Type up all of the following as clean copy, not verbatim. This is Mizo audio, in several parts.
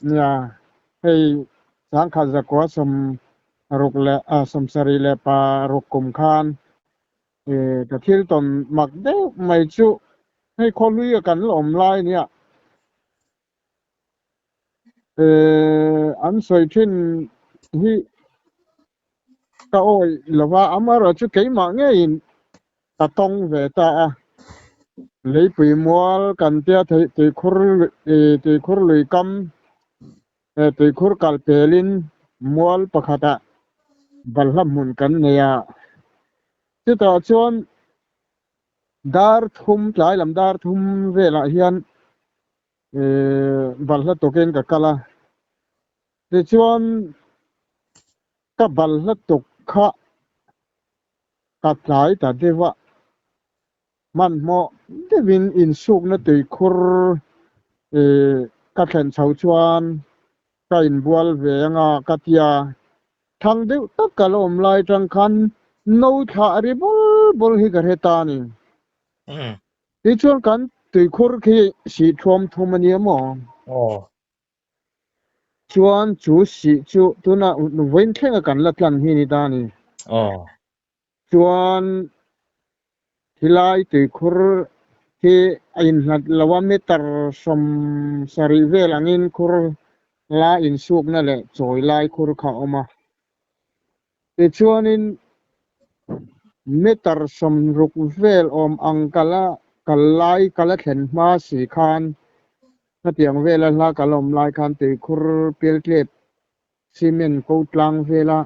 Nia, hei 1976 kum khan ka thil tawn mak deuh mai chu hei khawhlui a kan la awm lai nia. An sawi thin hi ka awih lova, amaherawhchu keimah ngeiin ka tawng ve ta a. Leipui mual kan tia theih tuikhur tuikhur lui kam tuikhur kal pelin mual pakhatah balhla hmun kan nei a. Chutah chuan dar thum tlai lam dar thum velah hian balhla tukin ka kal a. Tichuan ka balhla tuk kha ka tlai ta deuh a, hmanhmawh deuhin insukna tuikhur ka thlen chho chuan ka inbual ve anga ka tia, thang deuh tak ka la awm lai atang khan no thlah ri bawl bawl hi ka hre ta a ni. Tichuan kan tuikhur khi sih thuam thum a nia maw? Chuan chu sih chu tuna vawiin thlenga kan la tlan hi ni ta a ni. Chuan thilai tuikhur hi a inhlat lo a, meter 70 vel angin khur la insukna leh chawi lai khur kha a awm a. Tichuanin meter 60 vel awm ang kala kal lai kala thlen hma si khan khatiang vela hla kal awm lai khan tuikhur pialtlep cement ko tlang vela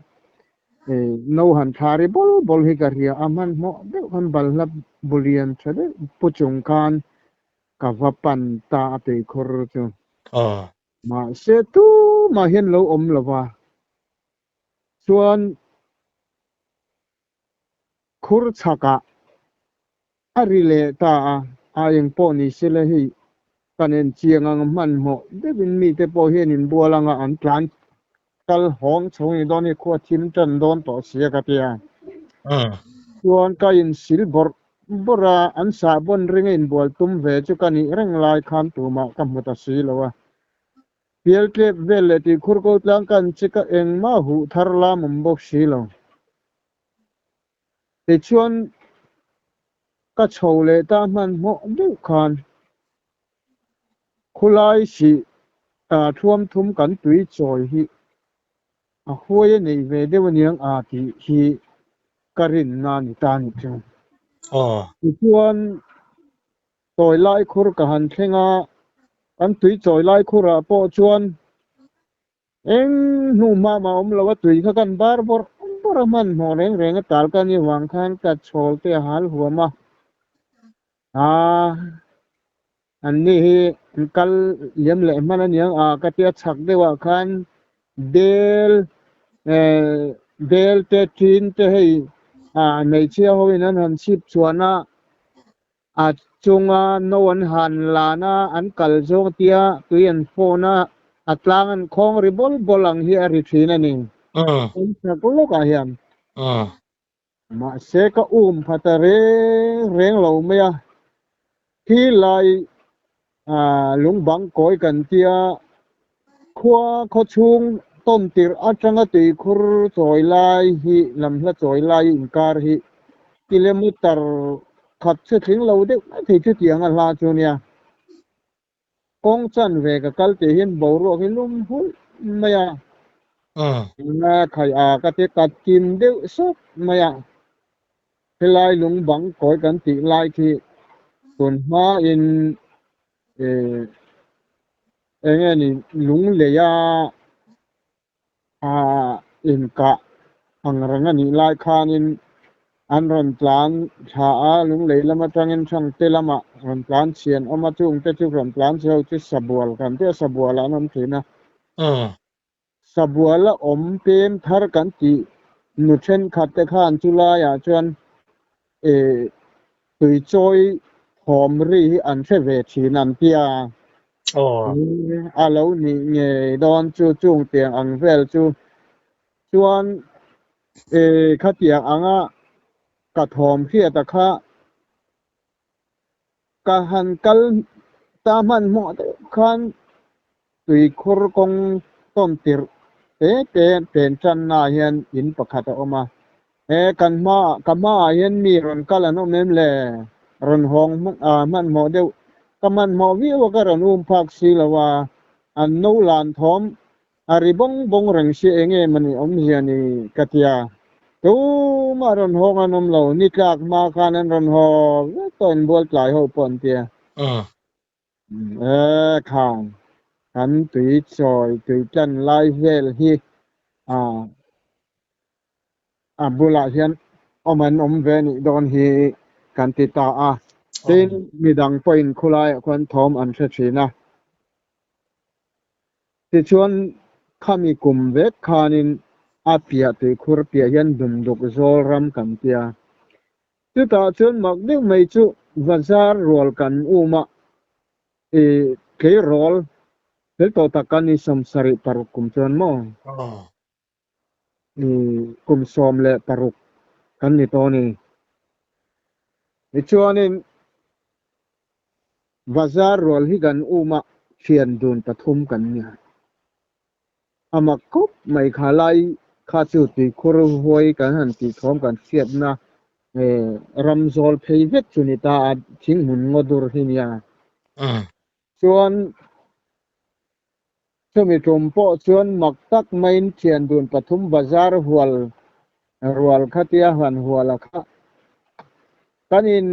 no han thla ri bawl bawl hi ka hria a, hmanhmawh deuh khan balhla bulian tha deuh pu chung khan ka va pan ta a tuikhur chu. Mahse tumah hian lo awm lova chuan khur chhakah a ri leh ta a, a eng pawh ni se le hei kan en chiang ang hmanhmawh deuhin mite pawh hian inbual anga an tlan kal hawng chho ni dawn hi khua thim tan dawn tawh sia ka ti a. Chuan ka insil bawrh bawrh a, an sahbawn ringa inbual tum ve chu ka nih reng lai khan tumah ka hmu ta si lo a. Pialtlep vel leh tuikhur ko tlang kan chik a engmah huh thar lam awm bawk si lo. Tichuan ka chho leh ta hmanhmawh deuh khan khulai sih thuam thum kan tui chawi hi a huai a neih ve deuh aniang a tih hi ka rinna ni ta ni chu. Tichuan Chawi lai khur ka han thleng a, kan tui chawi lai khurah pawh chuan eng hnu hma mah awm lo a, tui kha kan bar bawrh bawrh a, hmanhmawh reng reng a tal ka ni vang khan ka chhawl te a hal huam a, aa an ni hi an kal liam leh hman aniang a ka tia chhak deuhah khan bel bel te tin te hei hmeichhia hoin an han chhip chhuan a. A chunga no an han lan a, an kal zawng tia tui an fawn a, a tlang an khawng ri bawl bawl ang hi a ri thin a ni. An chak lawkah hian. Mahse ka um pha ta reng reng lo mai a, khi lai lungbang kawi kan tia khua khaw chhung tawn tirh atanga tuikhur chawi lai hi lamhla chawi lai inkar hi kilometer khat che tling lo deuh mai thei chutiang a hla chu nia. Kawng chan ve ka kal tih hian boruak hi lum hulh mai a. Nga khai a ka ti kat kim deuh sawk mai a. Helai lung bang kawi kan tih lai khi tun hmain eng nge ni lung lei a inkah ang reng a nih lai khanin an rawn tlan thla a, lunglei lam atangin Hrangte lamah rawn tlan chhian awm a, chungte chu rawn tlan chhe ho chu Sabual kan tih a, Sabualah an awm thin a. Sabuala awm pem thar kan tih nu thenkhat te khan chu laiah chuan tuichawi thawm ri hi an hre ve thin an ti a. A lo nih ngei dawn chu chung tiang ang vel chu chuan khatiang anga ka thawm hriata kha ka han kal ta hmanhmawh deuh khan. Tuikhur kawng tawn tirh te te pen tannaah hian in pakhat a awm a. He kan hmaah, ka hmaah hian mi rawn kal an awm em le? Rawn hawng hmanhmawh deuh, ka hmanhmawh viau a ka rawn um phak si lo a, an no lan thawm a ri bawng bawng reng si eng em a nih awmzia ni ka tia. Tumah rawn hawng an awm lo, ni tlak hma khan an rawn haw vek tawh inbual tlai ho pawh an tia. E khang, kan tui chawi tui tlan lai vel hi a bulah hian awm an awm ve nih dawn hi kan ti ta a. Tin, midang pawhin khulaiah khuan thawm an hre thin a. Tichuan, khami kum vek khanin a piah tuikhur piah hian dumduk zawl ram kan tia. Chutah chuan mak deuh mai chu bazar rual kan um a, i tleirawl fel tawh tak kan ni 76 kum chuan maw? I kum 16 kan ni tawh a ni. Tichuanin bazar rual hi kan um a, thian dun pathum kan ni a. A mak khawp mai kha lai kha chu tuikhur huai kan han tih thawm kan hriatna ram zawl phei vek chu ni ta a, thinghmun ngaw dur hi nia. Chuan chumi tum pawh chuan mak tak maiin thian dun pathum bazar hual rual kha tia han hual a kha kan in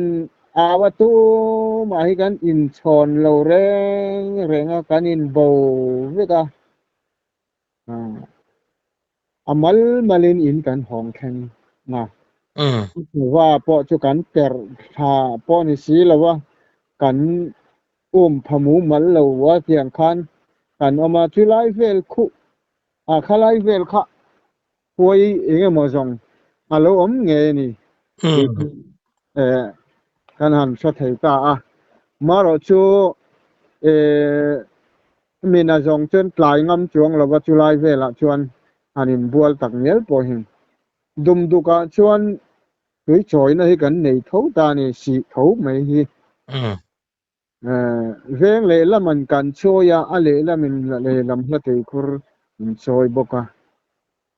au a tumah hi kan inchhawn lo reng reng a, kan inbo vek a. A mal malin in kan hawng thleng a. Va pawh chu kan perh thla pawh ni si lo a, kan um pha mumal lo a tiang khan kan awm a. Chulai vel khuh, a khalai vel kha huai eng emaw zawng a lo awm ngei a ni tih chu kan han hre thei ta a. Marawh chu mina zawng chuan tlai ngam chuang lova chulai velah chuan han inbual tak ngial pawh hi dumdukah chuan tui chawina hi kan nei tho ta a ni, sih tho mai hi. Veng lehlaman kan chawi a, a lehlamin lehlam hla tuikhur min chawi bawk a.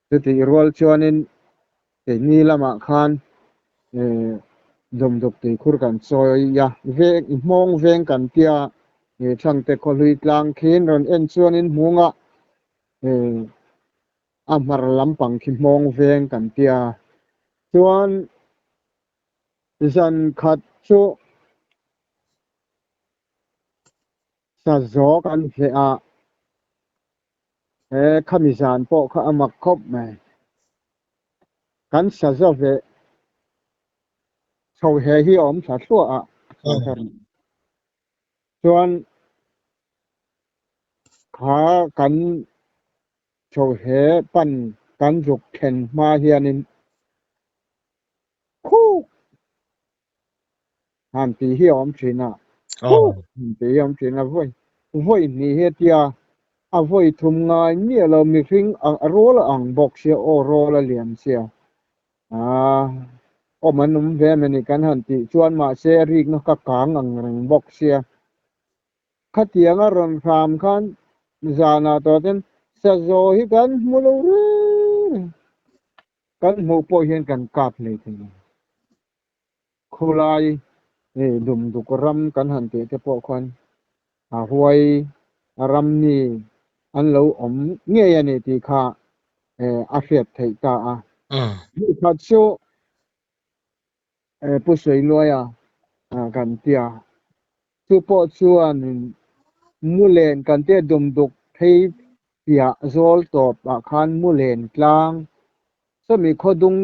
Chutih rual chuanin keini lamah khan dawmdawk tuikhur kan chawi a, veng hmawng veng kan tia Thangte khawhlui tlang khiin rawn en chuanin hmungah a hmar lampang khi hmawng veng kan tia chuan Zan khat chu sazaw kan hleh a, he khami zan pawh kha a mak khawp mai. Kan sazaw hleh chho he hi a awm thla thluah a, chuan kha kan chho he pan kan zuk thlen hma hianin Khuk! Han tih hi a awm thin a. Khuk! Han tih hi a awm thin a. Vawi, vawi hnih hi a tia, a vawi thum ngai miah lo mihring a rawl a ang bawk sia, aw rawl a lian sia. Aaa, awm an awm ve em a ni kan han tih chuan mahse a rikna ka kang ang reng bawk sia. Khatiang a rawn hram khan zanah tawh chuan sazaw hi kan hmu lo reng reng. Kan hmuh pawh hian kan kap hlei thei lo. Khulai dumduk ram kan han tih te pawh khuan a huai ram mi an lo awm ngei a ni tih kha a hriat theih ta a. Hmuh khat chu Pu Sawiluaia kan tia. Chu pawh chuan Mulen kan tia dumduk phei piah zawl tawp ah khan Mulen tlang sawmi khaw dung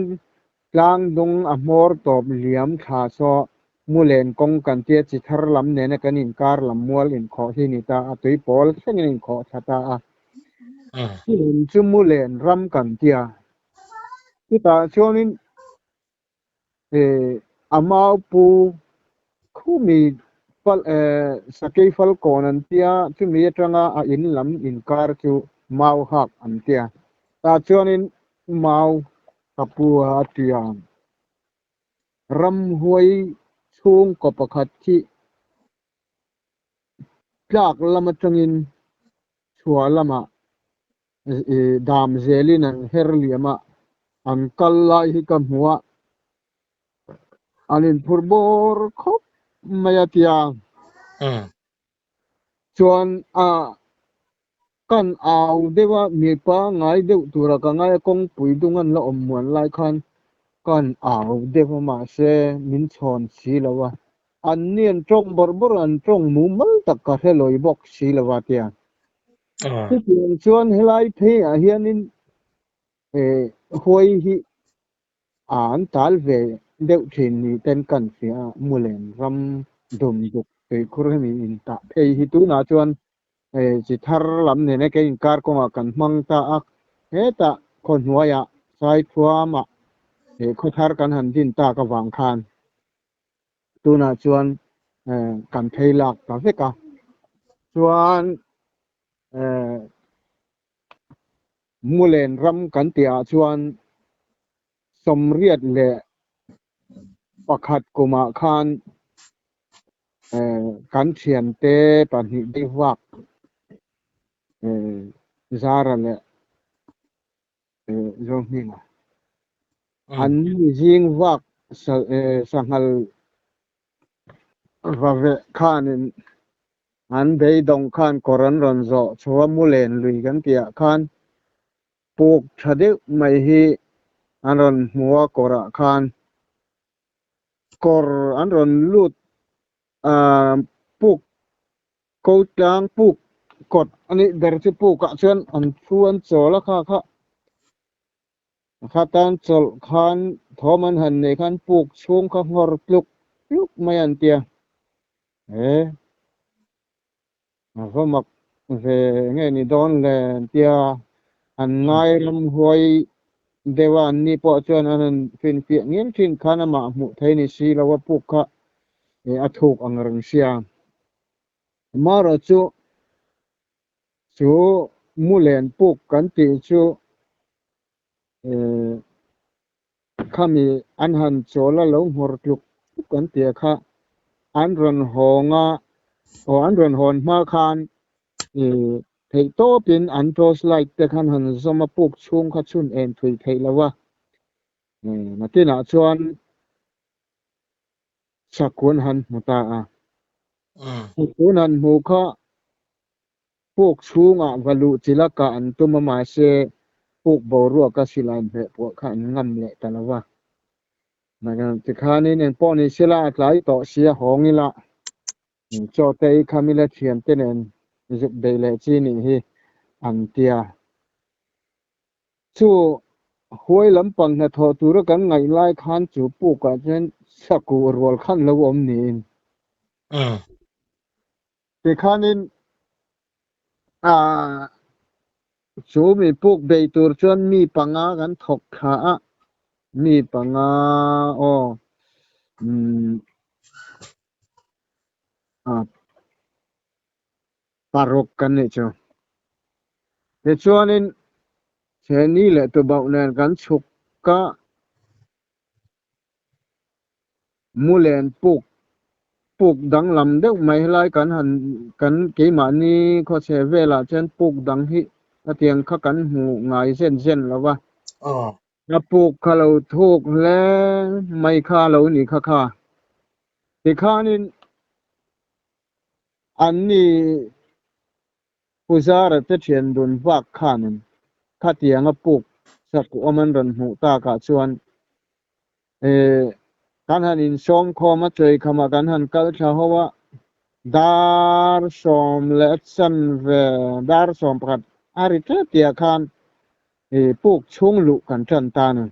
tlang dung a hmawr tawp liam thla saw Mulen kawng kan tia chi thar lam nena kan inkar lam mual inkhawh hi ni ta a, tui pawl thlengin inkhawh thla ta a. Chu chu Mulen ram kan tia. Chutah chuanin A mau pu khumi fal sakei fal kawn an tia, chumi atanga a in lam inkar chu mau hak an tia. Tah chuanin mau ka pu a tia. Ramhuai chhungkaw pakhat hi tlak lam atangin. Chhuah lamah dam zelin an her liam a, an kal lai hi ka hmu a, an inphur bawr khawp mai a tia. Chuan a kan au deuh a, mipa ngai deuh tura ka ngai a, kawngpui dung an la awm muan lai khan kan au deuh a, mahse min chhawn si lo a, an ni an tawng bawrh bawrh a, an tawng mumal tak ka hre lawi bawk si lo a tia. Chutiang chuan helai pheiah hianin huai hi an tal ve deuh thin ni ten kan hria a, Mulen ram dum duk tuikhur hemi intah phei hi tunah chuan chi thar lam nena ke inkar kawngah kan hmang ta a, hetah khaw hnuaiah Saithuamah khaw thar kan han din tak avang khan tunah chuan kan phei lak ta vek a, chuan Mulen ram kan tihah chuan 81 kumah khan kan thiante pahnih Deivak Zara leh Zohminga an zing vak sanghal va veh khanin an beidawng khan kawr an rawn zawh chho a, Mulen lui kan tihah khan puk tha deuh mai hi an rawn hmu a, kawrah khan kawr an rawn lut puk ko tlang puk kawt a nih ber chu pukah chuan an thu an chawl a kha kha. Khatan chawlh khan thawm an han nei khan puk chhung kha nghawr tluk tluk mai an tia. He a va mak ve nge ni dawn le an tia. An ngai ram huai deuh a, an ni pawh chuan an han finfiah ngil thin khan amah hmuh thei ni si lo a puk kha a thuk ang reng sia. Amaherawhchu chu Chu Mulen puk kan tih chu khami an han chawl a lo nghawr tluk tluk an tih kha an rawn hawng a, aw an rawn hawn hma khan theih tawpin an torch light te khan han zawm a, puk chhung kha chhun en thui theih lo a, nakinah chuan sakun han hmu ta a. Sakun han hmu kha Puk chhungah va luh chi lakah an tum a, mahse puk boruaka silai hmeh pawh kha an ngam leh ta lo va. Tikhanin engpawh ni sela a tlai tawh si a, hawng ila chaw te ei kham ila thiante nen zuk beih leh chi nih hi an ti a. Chu huai lampang hnathawh tura kan ngaih lai khan chu pukah chuan sakuh rual khan lo awm niin. Tikhanin ah chu mi puk bei tur chuan mi panga kan thawk thla a, mi panga aw umm ah paruk kan nih chu. Tichuanin Chheni leh Tubauh nen kan chhuk a. Mulen puk puk danglam deuh mai helai kan han kan keimahni khawchhe velah chuan puk dang hi hetiang kha kan hmu ngai zen zen lo va. A puk kha lo thuk hle mai kha lo ni kha kha. Tikhanin anni Puzara te thian dun vak khanin khatianga puk sak awm an rawn hmuh takah chuan kan han insawm khawm a, chawikhamah kan han kal thla ho a, dar sawm leh a chan ve dar 11 a ri tlat tihah khan puk chhung luh kan tan ta a ni.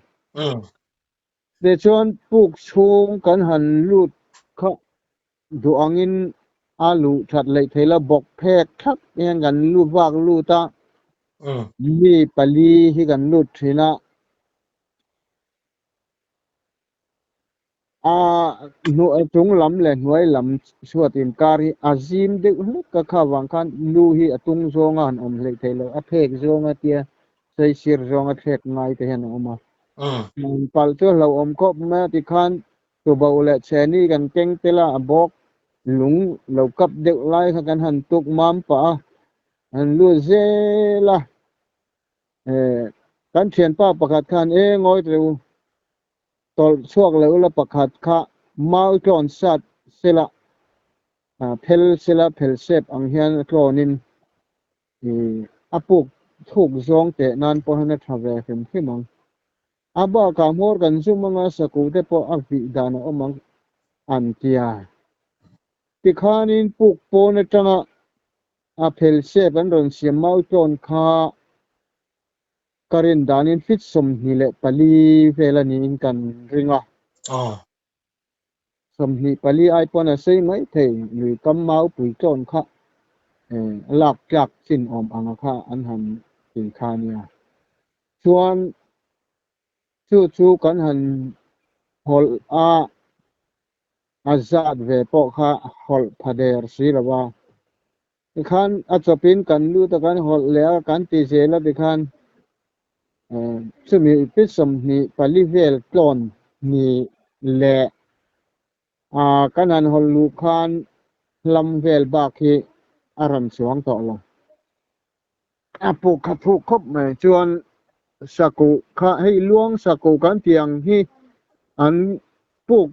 Tichuan puk chhung kan han lut kha Duh angin a luh that leh thei lo bawk phek thlap hian kan lut vak lut a, mi pali hi kan lut thin a, a chung lam leh hnuai lam chhuat inkar hi a zim deuh hlek a, kha vang khan lu hi a tung zawnga han awm hleih theih loh, a phek zawnga tia saisir zawnga thlek ngai te hian a awm a, palh chu a hlauhawm khawp mai a tikhan Tuboh leh chheni kan keng tel a, a bawk lung lo kap deuh lai kha kan han tuk mam pah a. An lut zel a, kan thianpa pakhat khan e ngawi teh u, tawlh chhuak leh ula pakhat kha mau tlawn sat sela, phel sela phel sep ang hian a tlawnin a puk thuk zawng teh nan pawh hian a tha ve hrim hrim ang. A bakah hmawr kan zum anga sakuh te pawh a vih dan a awm ang an tia. Tikhanin puk pawn atanga a phel sep an rawn siam mau tlawn kha ka rin danin fit 24 vel a niin kan ring a. 24 ai pawn a sei mai thei, lui kam mau pui tlawn kha lak tlak chin awm anga kha an han ti kha a nia. Chuan chu chu kan han hawlh a, a zat ve pawh kha hawlh pha der si lo a. Tikhan a chawpin kan lut a, kan hawlh leh a, kan ti zel a tikhan chumi pi 24 vel tlawn ni leh kan han hawlh luh khan hlam vel bak hi a rawn chuang tawh lo. A puk kha thuk khawp mai chuan sakuh kha hei luang sakuh kan tih ang hi an puk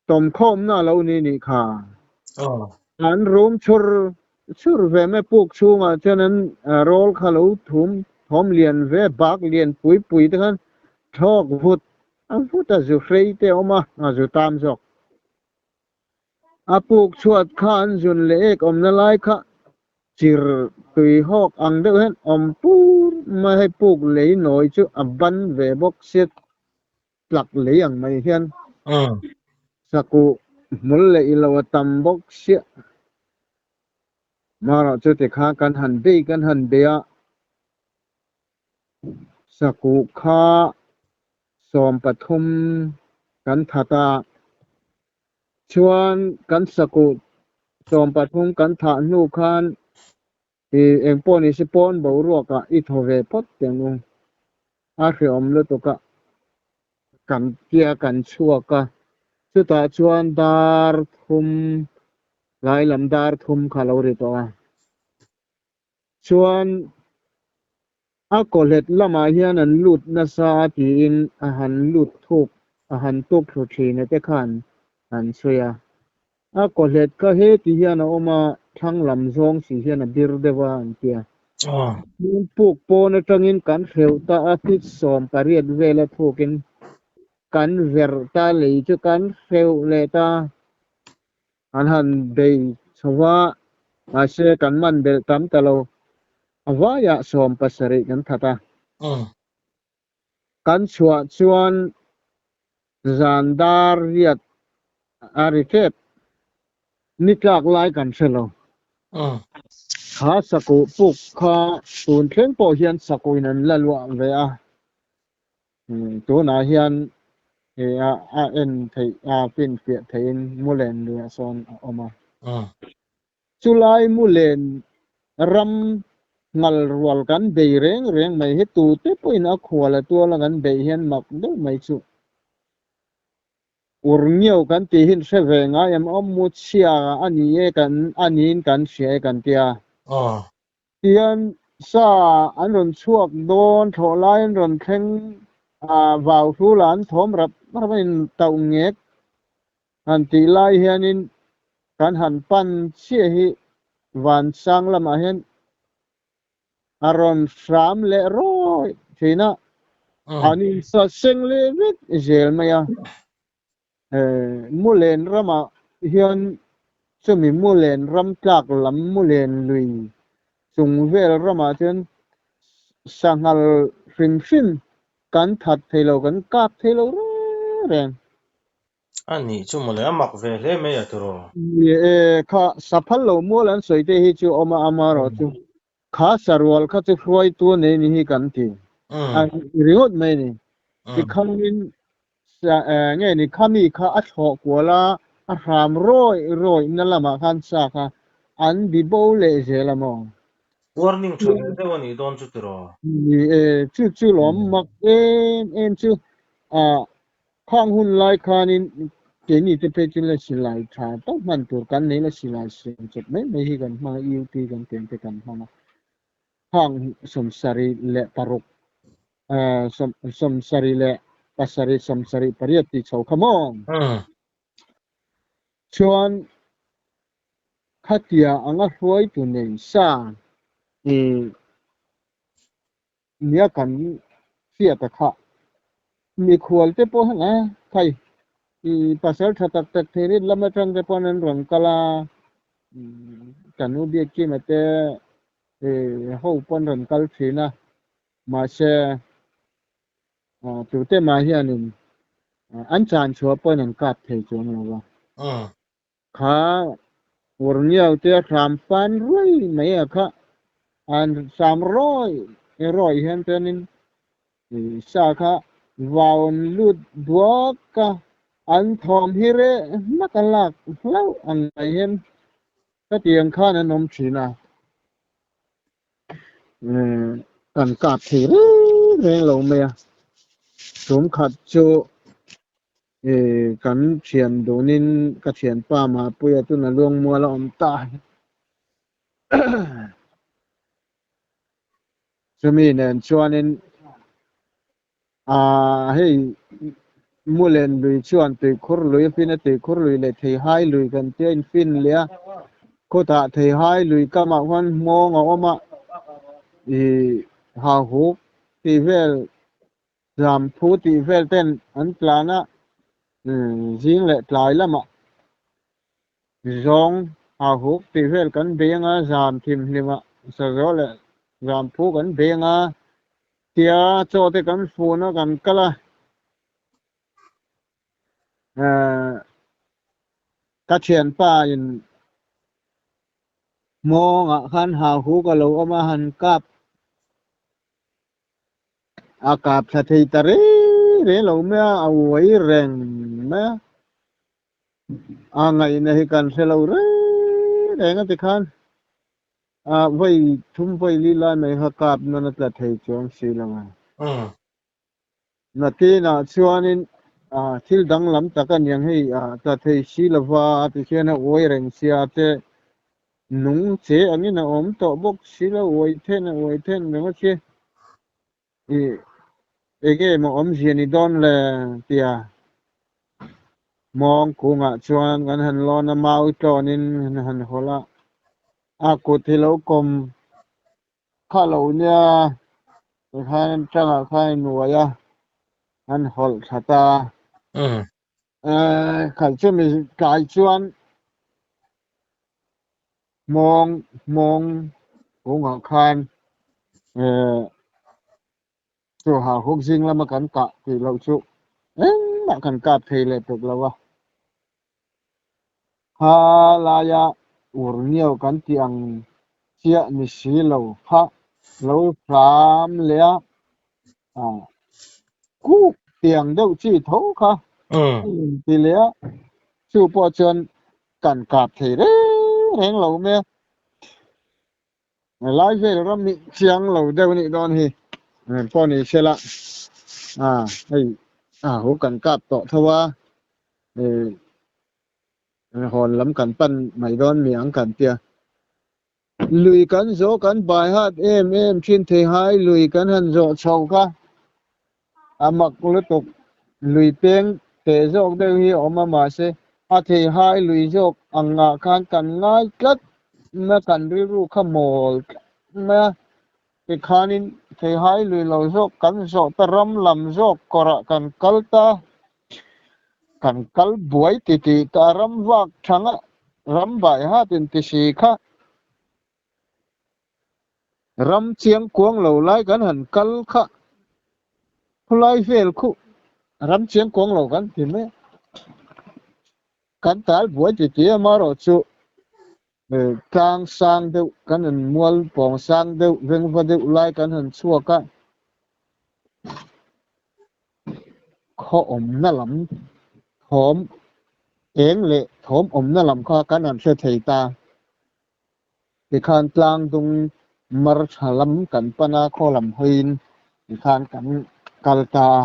tawmkhawmna a lo ni nih kha. An rum chhur chhur ve mai puk chhungah chuan an rawl kha lo thum thawm lian ve bak lian pui pui te khan thlawk vut a vut a zu hrei te a awm a, a zu tam zawk. A puk chhuat kha an zun leh ek awmna lai kha chir tui hawk ang deuh hian awm pur mai hei puk lei nawi chu a ban ve bawk sia tlak lei ang mai hian sakuh hmul leh ilo a tam bawk sia. Marawh chu tikha kan han bei kan han bei a, sakuh kha 13 kan that a, chuan kan sakuh 13 kan thah hnu khan i engpawh ni se pawn boruakah i thaw ve phawt teh ang u, a hreawm lutuk a, kan tia kan chhuak a, chutah chuan dar thum lai lam dar thum kha lo ri tawh a, chuan a kawhlet lamah hian an lut nasa a tiin a han lut thuk a han tuk thlu thin a te khan an sawi a. A kawhlet kha heti hian a awm a, thlang lam zawng si hian a bir deuh a an ti a. Tin puk pawn atangin kan hreuh ta a, feet 18 vela thukin kan verh ta lei chu kan hreuh leh ta. An han bei chho va, mahse kan man belh tam ta lo. A vaiah 17 kan that a. Kan chhuah chuan zan dar riat a ri tep. Ni tlak lai kan hre lo. Kha sakuh puk kha tun thleng pawh hian sakuhin an la luah ve a. Tunah hian a en theih a finfiah theihin Mulen luiah sawn a awm a. Chulai Mulen ram ngal rual kan bei reng reng mai hi tute pawhin a khual a tuala kan beih hian mak deuh mai chu. Ur ngiau kan tih hi hre ve ngai em awm mu chhia a ni e kan a niin kan hria e kan tia. Tihian sa an rawn chhuak dawn thlawh lai an rawn thleng a, vau hrul ah an thawm rap rap a in tauh ngek han tih lai hianin kan han pan chiah hi vansang lamah hian a rawn hram leh rawih thin a, an insa seng leh vek zel mai a. Mulen ramah hian chumi Mulen ram tlak lam Mulen lui chung vel ramah chuan sanghal hrim hrim kan that thei lo, kan kap thei lo reng reng. A nih chu mawle, a mak ve hle mai a tiraw? Ni e, kha saphal lo mual an sawi te hi chu awm a, amarawh chu kha sarual kha chu hruaitu a nei ni hi kan ti a ringawt mai a ni. Tikhanin nge ni khami kha a thlawh kual a, a hram rawih rawih na lamah khan sa kha an bi bo leh zel a maw? Warning tha ve deuh a nih dawn chu tiraw? Ni e, chu chu lawm mak em em chu khang hun lai khanin Keini te phei chu la silai tha tak hman tur kan nei la, silai siam chawp mai mai hi kan hmang a, UT kan tih ang te kan hmang a. Hang 76 77, 78 tih chho kha maw? Chuan khatia anga hruaitu nei sa i nia kan hriat a kha. Mikhual te pawh hian a khai i pasal tha tak tak thei rit lam atang te pawh an rawn kal a, kan u Biakkima te ho pawh an rawn kal thin a, mahse tute mah hianin an chan chhuah pawhin an kap thei chuang lo va. Kha Urniau te a hram fan ruai mai a kha an hram rawi rawi hian chuanin sa kha vaun lut duak a, an thawm hi reh hmak a lak hlauh ang mai hian khatiang khan an awm thin a. Kan kap thei reng reng lo mai a, tum khat chu Kan thian dunin ka thianpa Mapuia tuna Luangmual a awm ta hi. Chumi nen chuanin hei Mulen lui chuan tuikhur lui a fin a, tuikhur lui leh theihai lui kan tia in fin leh a, khawtah theihai lui kamah khuan hmawng a awm a, hahuk tih vel Zamphu tih vel ten an tlan a, zing leh tlai lamah zawng hahuk tih vel kan bei anga zam thimhlimah sazaw leh zamphu kan bei anga tia chaw te kan fun a kan kal a. Ka thianpa in hmawngah khan hahuk a lo awm a, han kap A kap thla thei ta reng reng lo mai a, a uai reng mai a. A ngaihna hi kan hre lo reng reng a tikhan a vawi thum vawi li lai mai kha kap nan a tla thei chuang si lo a. Nakinah chuanin thil danglam tak a niang hei tla thei si lova tikhian a uai reng sia te Nung che angin a awm tawh bawk si lo, uai then a uai then ringawt khi i enge maw awmzia ni dawn le tia mawng kungah chuan kan han lawn a, mau tawnin kan han hawlh a, a kut hi lo kawm kha lo nia tikhan tangah khan a nuai a, an hawlh thla ta. Khalh chumi tlai chuan hmawng hmawng kungah khan chu hahuk zing lama kan kah tih loh chu engmah kan kap thei leh pek lo a. Kha laia urniau kan tih ang chiah ni si lo kha lo hram leh a, kuk tiang deuh chi tho kha a inti leh a, chu pawh chuan kan kap thei reng reng lo mai a. Lai vel ram hi chiang lo deuh anih dawn hi pawh ni sela hei hu kan kap tawh tho a, hawn lam kan pan mai dawn mi ang kan tia. Lui kan zawh kan bai hat em em thin thei hai lui kan han zawh chho kha a mak lutuk lui peng teh zawk deuh hi a awm a mahse a thei hai lui zawk angah khan kan ngai tlat na kan rilru kha mawl tlat mai a tikhanin thei hai lui lo zawk kan zawh ta ram lam zawk kawrah kan kal ta kan kal buai titih ta ram vak thanga ram bai hat in ti si kha. Ram chiang kuang lo lai kan han kal kha khulai vel khu ram chiang kuang lo kan ti mai a, kan tal buai ti ti a marawh chu tlang sang deuh kan han mual pawng sang deuh vengva deuh lai kan han chhuak a, khaw awmna lam thawm eng leh thawm awmna lam kha kan han hre thei ta. Tikhan tlang dung mar tha lam kan pan a, khaw lam hawiin tikhan kan kal ta a.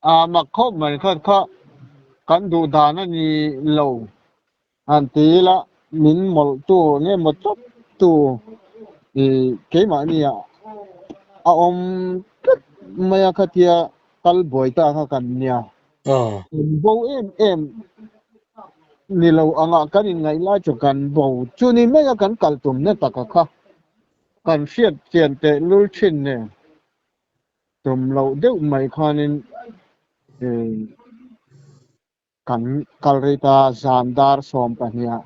A mak khawp mai kha kha kan duh dan a ni lo han ti ila min mawlh tu nge maw tawp tu ih keimahni ah a awm tlat mai a khatia kal buai ta kha kan nia. Kan bo em em ni lo angah kan inngaih lai chu kan bo chu ni mai a kan kal tumna taka kha kan hriat chian teh lul thin nen. Tum loh deuh mai khanin kan kal rei ta zan dar 12 ah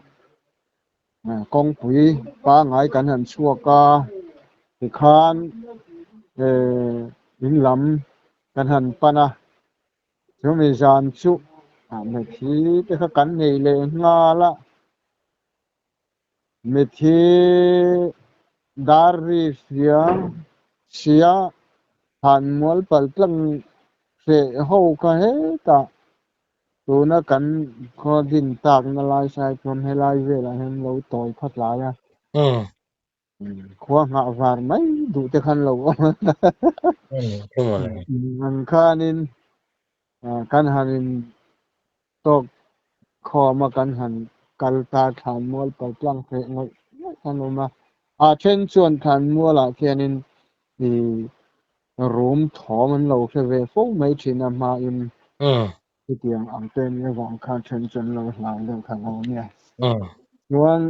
kawngpui pangngai kan han chhuak a, tikhan in lam kan han pan a, chumi zan chu mitthi te kha kan nei leh nghal a, mitthi dar ri hria sia han mual pal tlang hreh ho kha hetah tuna kan khaw din takna lai sai chuan helai velah hian lo tawi khat lai a. Khua nghah var mai duh te khan lo awm a. Ang khanin kan han in tawk khawm a kan han kal ta thlan mual pal tlang hreh ngawih ngawih khan awm a. A then chuan thlan mualah khianin ih rum thawm an lo hre ve fo mai thin a hmain chutiang ang te nia vang khan then chu an lo hlau deuh kha lo nia. Chuan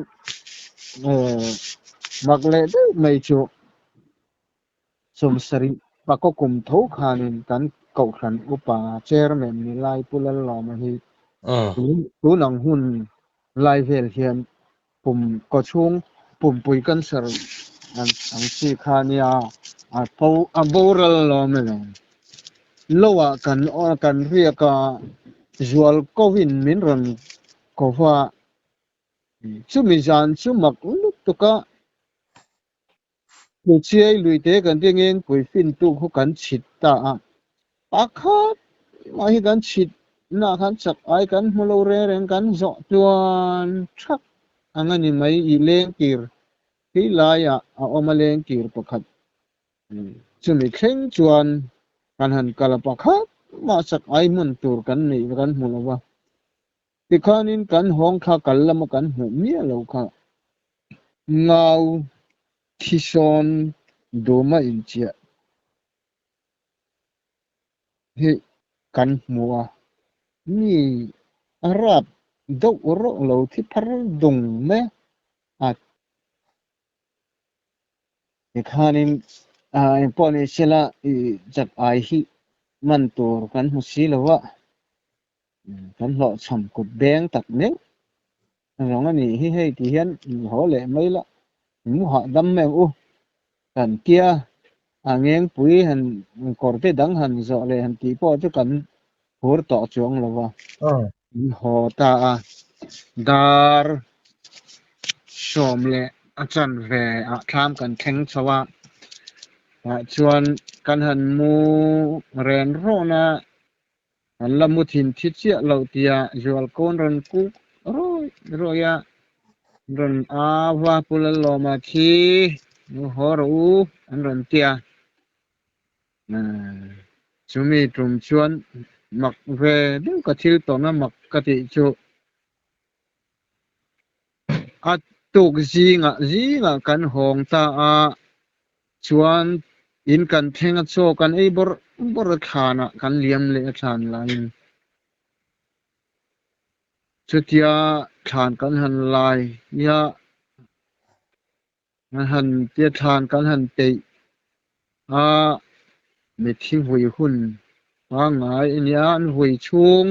mak leh deuh mai chu 70 pakaw kum tho khanin kan Kohhran upa Chairman ni lai Pu Lallawma hi tun ang hun lai vel hian pum kawchhung pumpui cancer ang chi kha nia a boral lawm e lo. Loah kan kan riak a, zual kovin min rawn ko va, chumi zan chu mak lutuk a. Hmeichhiai luite kan ti ngengpui fintu khu kan chhit ta a, pakhat mah hi kan chhit nah khan chak ai kan hmu lo reng reng kan zawh tluan thak ang a ni mai i lengkir hi laiah a awm a lengkir pakhat chumi thleng chuan kan han kal a pakhat mah chak ai hmun tur kan neih kan hmu lo va tikhanin kan hawng thla kal lama kan hmuh miah lo kha. Ngau thisawn duma inchiah hi kan hmu a, mi a rap deuh rawh lo thi phar dung mai a. Tikhanin engpawh ni sela i chak ai hi man tur kan hmu si lo a, kan hlawhchham kut beng tak meuh zawng a nih hi hei ti hian haw leh mai la mu hahdam mai ang u kan tia a ngengpui han kawr te dang han zawh leh han tih pawh chu kan phur tawh chuang lo va an haw ta a dar 10 leh a chanve ah thlam kan thleng chho a tah chuan kan han mu ren rawn a. An la mu thin thi chiah lo tia Zualkawn rawn kuk rawi rawi a, rawn au va, Pu Lalawma khi nu haw rawh u an rawn ti a. Chumi tum chuan mak ve deuh ka thil tawhna mak ka tih chu a tuk zingah zingah kan hawng ta a, Chuan in kan thleng a chaw kan ei bawrh bawrh a thlanah kan liam leh a thlan laiin chutia thlan kan han lai nia kan han tia thlan kan han peih a mitthi vui hun pangngai a nia an vui chhung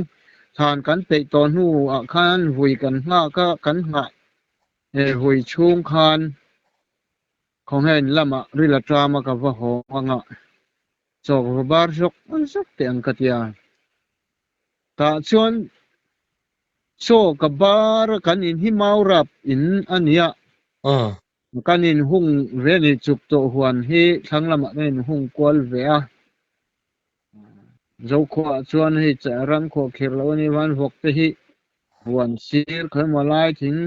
thlan kan peih tawh hnuah khan vui kan nghak a kan nghah vui chhung khan Khawnghein lamah ril a ṭam a ka va haw ang a, chawk va bar zawk zawk teh ang ka ti a. Tah chuan chaw ka bar a kan in hi mau rap in a ni a, kan in hung ve a ni chuk tawh huan hi thlang lamah kan in hung kual ve a. Zokhuaah chuan hei ram khuah khir loh a ni van vawk te hi huan sir khawimaw lai thing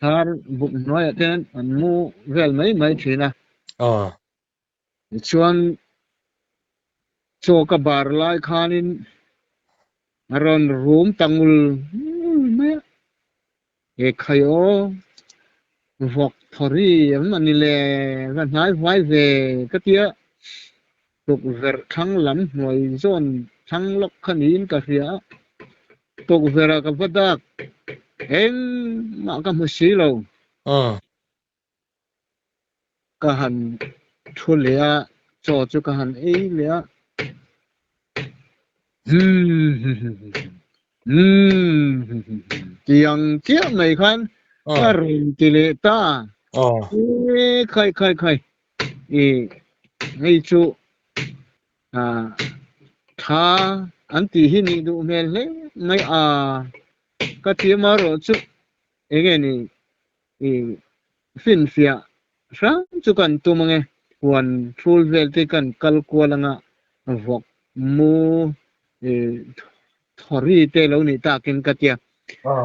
thar buk hnuaiah te an mu vel mai mai thin a. Tichuan chaw ka bar lai khanin A rawn rum ta ngul ngul mai a, He khai aw, vawk thawri em a ni le, va hnai huai ve ka ti a, tukverh thlang lam hnuai zawn thlang lawk kha niin ka hria a, tukverh ah ka va dak, engmah ka hmu si lo. Ka han thu leh a, chaw chu ka han ei leh a. Ti ang chiah mai khan ka rawn ti leh ta. E khai khai khai i hei chu tha an tih hi nih duh hmel hle mai a ka ti amaherawh chu enge ni I finfiah hrang chu kan tum ange, huan thul vel te kan kal kual anga vawk mu i thawri te lo nih takin ka tia.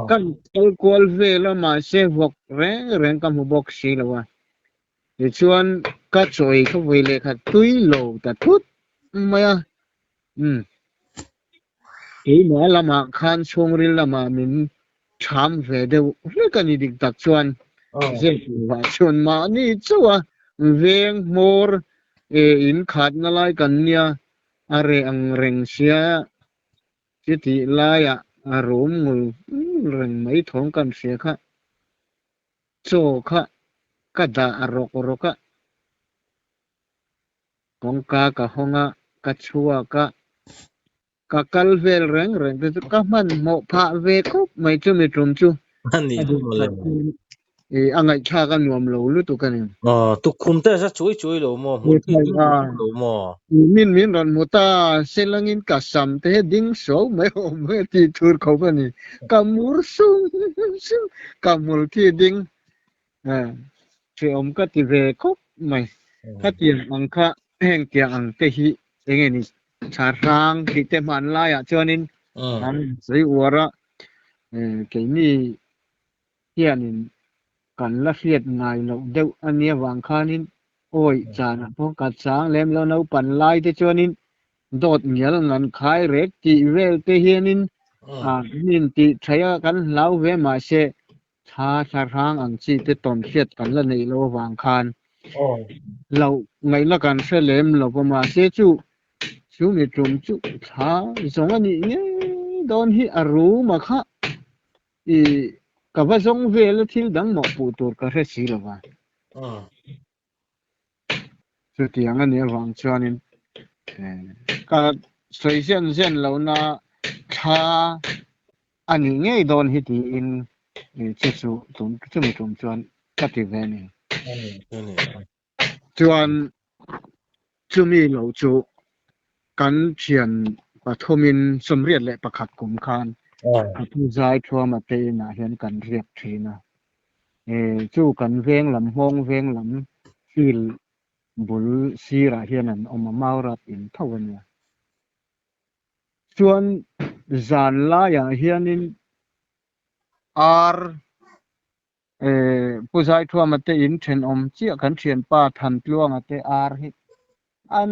Kan kal kual vel a mahse vawk reng reng ka hmu bawk si lo a. Tichuan ka chawi ka vawi leh khat tui lo ta thut mai a. Umm. Keimah lamah khan chhungril lamah min ṭham ve deuh hlek a ni dik tak chuan zep lovah chuan mahni chauh a veng hmawr in khatna lai kan nia a reh ang reng sia chutih laiah a rum ngul ngul reng mai thawm kan hria kha chaw kha ka dah rawk rawk a. Kawngka ka hawng a, ka chhuak a, ka kal vel reng reng te chu ka hmanhmawh phah ve khawp mai chumi tum chu A nih a chu duh mawle. phah chuan i a ngaihthlak a nuam lo lutuk a ni. Aw, tukkhum te za chuai chuai lo maw, hmul khi ding lo maw? Min min rawn hmu ta, selangin ka sam te hi ding suau mai awm mai a tih tur khawp a ni. Ka mur sung sung, ka hmul khi ding Hrehawm ka ti ve khawp mai. Khatiang ang kha heng tiang ang te hi eng nge ni tha hrang tih te hman laiah chuanin an sawi uar a, keini hianin kan la hriat ngai loh deuh a nia vang khanin awi chanah pawh ka chang lem lo naupan lai te chuanin dawt ngial ngan khai rek tih vel te hianin min tih thaih a kan hlau ve mahse Thla thla hrang ang chi te tawn hriat kan la neih loh avang khan loh ngaihna kan hre lem lo va, mahse chu chu mi tum chu thla zawng a nih ngei dawn hi a rum a kha i ka va zawng vel a thil dang mawhpuh tur ka hre si lo va. Chutiang a nih avang chuanin ka sawi zen zen lohna thla a nih ngei dawn hi tiin chu chu chumi tum chuan ka ti ve a ni. Chuan chumi lo chu kan thian pathumin 81 kum khan a pu zai thuama te inah hian kan riak thin a. Chu kan veng lam hmawng veng lam field bul sirah hian an awm a, Maurat in tho a nia. Chuan zan laiah hianin ar Pu Zaithuama te in thenawm chiah kan thianpa Thantluanga te ar hi an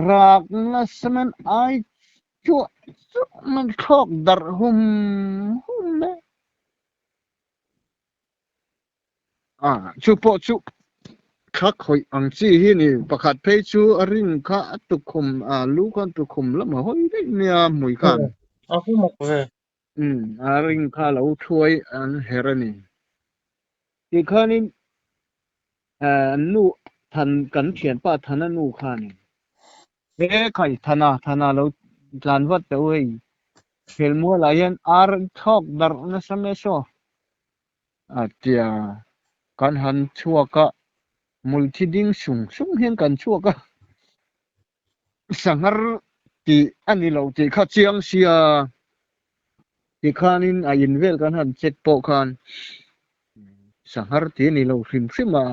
rak nasa mai an ai chuah chuah mai an thlawk darh hum hum mai a, chu pawh chu thla khawih ang chi hi ni pakhat phei chu a ring kha a tukhum a lu khan tukhum lam a hawi daih mai a hmui khan. A hu mak ve. Umm a ring kha lo thuai an her a ni. Tikhanin an nu Than kan thianpa Thana nu khanin he khai Thana Thana lo tlan vat teh u hei Khelmualah hian ar thlawk darh nasa mai saw a tia kan han chhuak a hmulthi ding sung sung hian kan chhuak a Sanghar tih a ni lo tih kha chiang sia tikhanin a in vel kan han check pawh khan sanghar tih a ni lo hrim hrim a,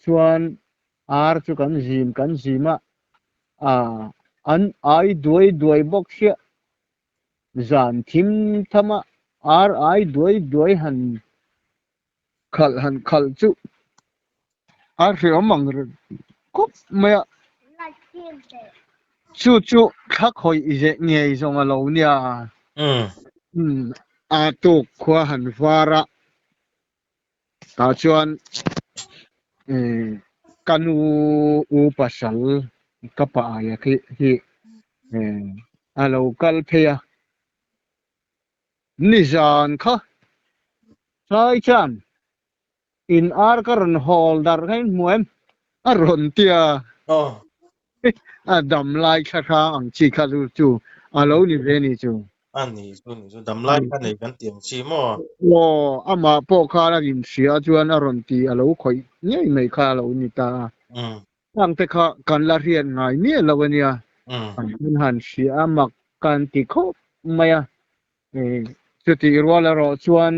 chuan ar chu kan zim kan zim a, ah an ai duai duai bawk sia zan thim tham a ar ai duai duai han Khalh han khalh chu a hreawm ang reng khawp mai a. Chu chu thla khawih zeh ngei zawng a lo nia. Umm a tuk khua han var a, tah chuan ka nu u pasal ka pa aia khi hi a lo kal phei a. Nizan kha tlai chuan In ar ka rawn hawl darh kha in hmu em? A rawn ti a. A dam lai thla hrang ang chi kha chu chu a lo ni ve ni chu. A ni chu ni chu dam lai kha nei kan ti ang chi maw? Aw, amah pawh khan a inhria chuan a rawn ti a lo khawih ngei mai kha a lo ni ta a. Khang te kha kan la hriat ngai miah lo a nia. Kan han hria a mak kan ti khawp mai a. Chutih rual erawh chuan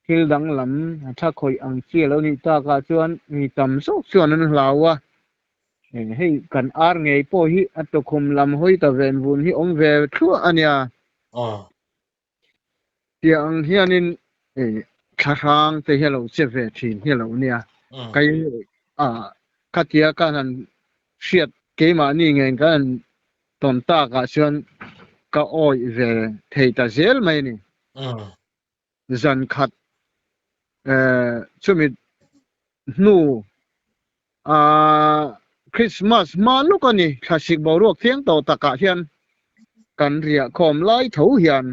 Thil danglam a tha khawih ang chi a lo nih takah chuan mi tam zawk chuan an hlau a, hei kan ar ngei pawh hi a tukhum lam hawi ta ven vun hi awm ve thluah a nia. Tiang ang hianin thlahrang te hi a lo che ve thin hi a lo nia. Kei khatia ka han hriat keimahni ngen ka han tawn takah chuan ka awih ve thei ta zel mai a ni. Zan khat chumi hnu Christmas hma lawk a ni, thlasik boruak thiang tawh takah hian kan riah khawm lai tho hian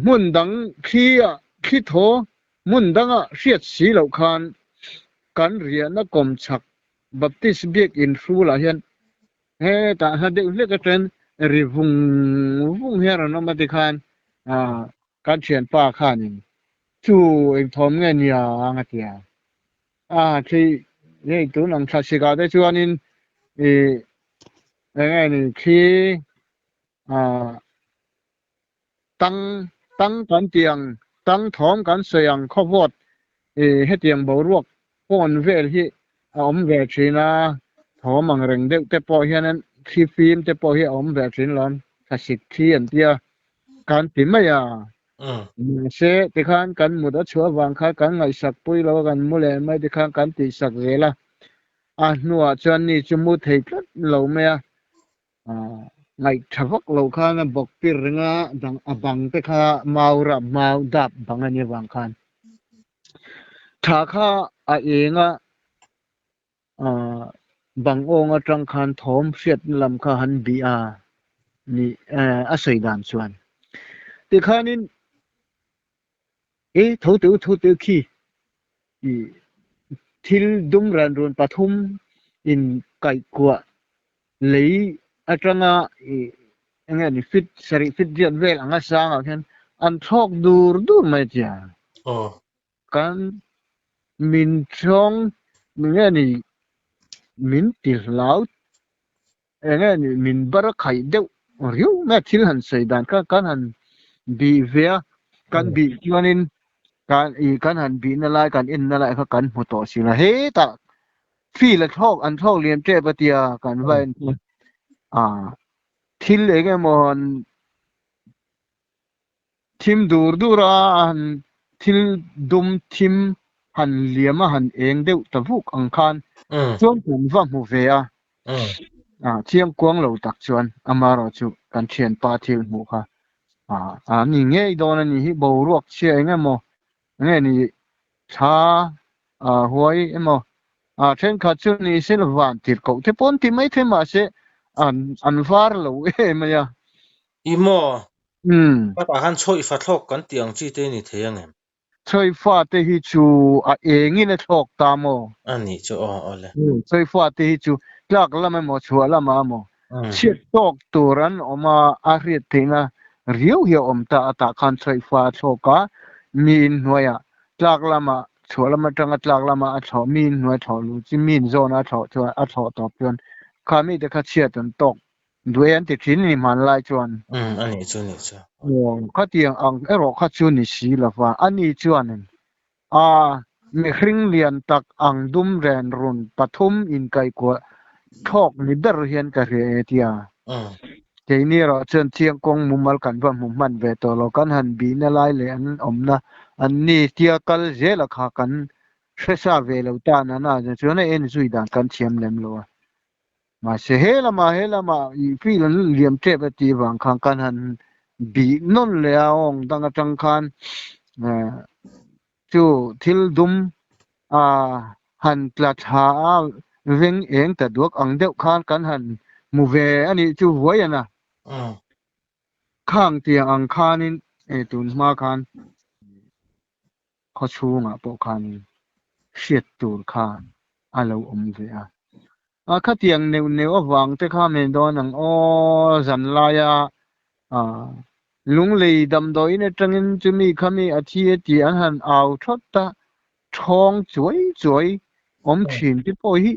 hmun dang thli ah thli thaw hmun danga hriat si loh khan kan riahna kawm chhak Baptist biakinn hrulah hian Hetah hla deuh hlek atang ri vung vung hian rawn awm a tikhan kan thianpa khanin chu engthawm nge nia ang a ti a. A khi hei tun ang thla sikah te chuanin ih eng nge ni khi tang tang kan tih ang tang thawm kan sawi ang khawvawt ih hetiang boruak phone vel hi a awm ve thin a, thawm ang reng deuh te pawh hian thli fim te pawh hi a awm ve thin lo, thlasik thli an tia kan ti mai a. Mahse tikhan kan mut a chhuah avang khan kan ngaihsak pui lo a, kan mu leh mai tikhan kan tihsak zel a, a hnuah chuan ni chu mu thei tlat lo mai a. Ngaih tha vak lo khan a bawk pir reng a, dang a bang te kha mau rap mau dap bang a nih avang khan tha kha a eng a, bang awng atang khan thawm hriatna lam kha han bih a ni a sawi dan chuan tikhanin e tho teu tho teu khi thil dum ran run pathum in kaihkuah lei atanga ih eng nge ni fit sarih fit riat vel anga sangah khian an thlawk dur dur mai a tia. Kan min thawng eng nge ni min ti hlau eng nge ni min bar a khaih deuh riau mai a thil han sawi dan kha kan han bih ve a kan bih chuanin kan ih kan han bihna lai kan enna lai kha kan hmu tawh si lo hetah Field a thlawk an thlawk liam tep a tia kan va en chu a thil eng emaw han thim dur dur a han thil dum thim han liam a han eng deuh ta vuk ang khan chuan kan va hmu ve a a chiang kuang lo tak chuan amaherawh chu kan thianpa thil hmuh kha a ni ngei dawn a nih hi boruak chhia eng emaw nge ni thla huai emaw thenkhat chu ni se la van tir koh te pawh an ti mai thei mahse an an var lo em mai a. I maw? Chutah khan chhawihfa thlawk kan tih ang chi te ni thei ang em? Chhawihfa te hi chu a engin a thlawk ta maw? A nih chu aw aw le. Chhawihfa te hi chu tlak lam emaw chhuah lamah emaw chhiat tawk tur an awm a, a hriat theihna riau hi a awm ta a tah khan chhawihfa a thlawk a, mi inhnuaiah tlak lamah chhuah lam atanga tlak lama a thlawh mi inhnuai thlawh luh chi mi inzawn a thlawh chuan a thlawh tawp chuan kha mite kha chhiat an tawk duai an ti thin a ni hmanlai chuan. Umm a nih chu nih chu. Aw khatiang ang erawh kha chu ni si lova a ni chuanin a mihring lian tak ang dum ren run pathum inkaihkuah thlawk ni ber hian ka hria e tia. Keini erawh chuan chiang kawng mumal kan va hmu hman ve tawh lo, kan han bihna lai leh an awmna an ni tia kal zela kha kan hresa ve lo ta nana chuan a en zui dan kan thiam lem lo a. Mahse he lamah he lamah i field an liam tep a tih vang khan kan han bih nawn leh a awng dang atang khan chu thil dum a han tla thla a veng eng ta duak ang deuh khan kan han hmu ve a nih chu vuai a na. Khang tiang ang khanin tun hma khan khaw chhungah pawh khanin hriat tur kha a lo awm ve a. A khatiang neuh neuh avang te kha men dawn ang aw zan laia lunglei damdawiin atangin chumi khami a thi a tih an han au thawt a, thawng chuai chuai awm thin te pawh hi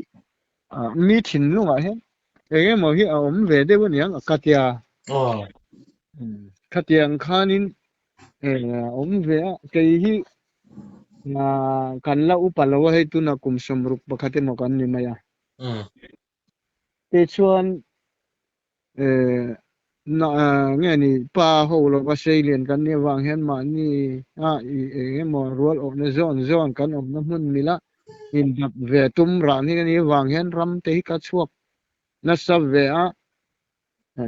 mi thinlungah hian eng emaw hi a awm ve deuh aniang a ka tia. Khatiang khanin awm ve a, kei hi kan la upa lo a hei tuna kum 61 emaw kan ni mai a. Tichuan nge ni pa ho lova seilian kan nih avang hian mahni a eng emaw rual awhna zawn zawn kan awmna hmun mila indap ve tum rah ni anih avang hian ram te hi ka chhuak nasa ve a.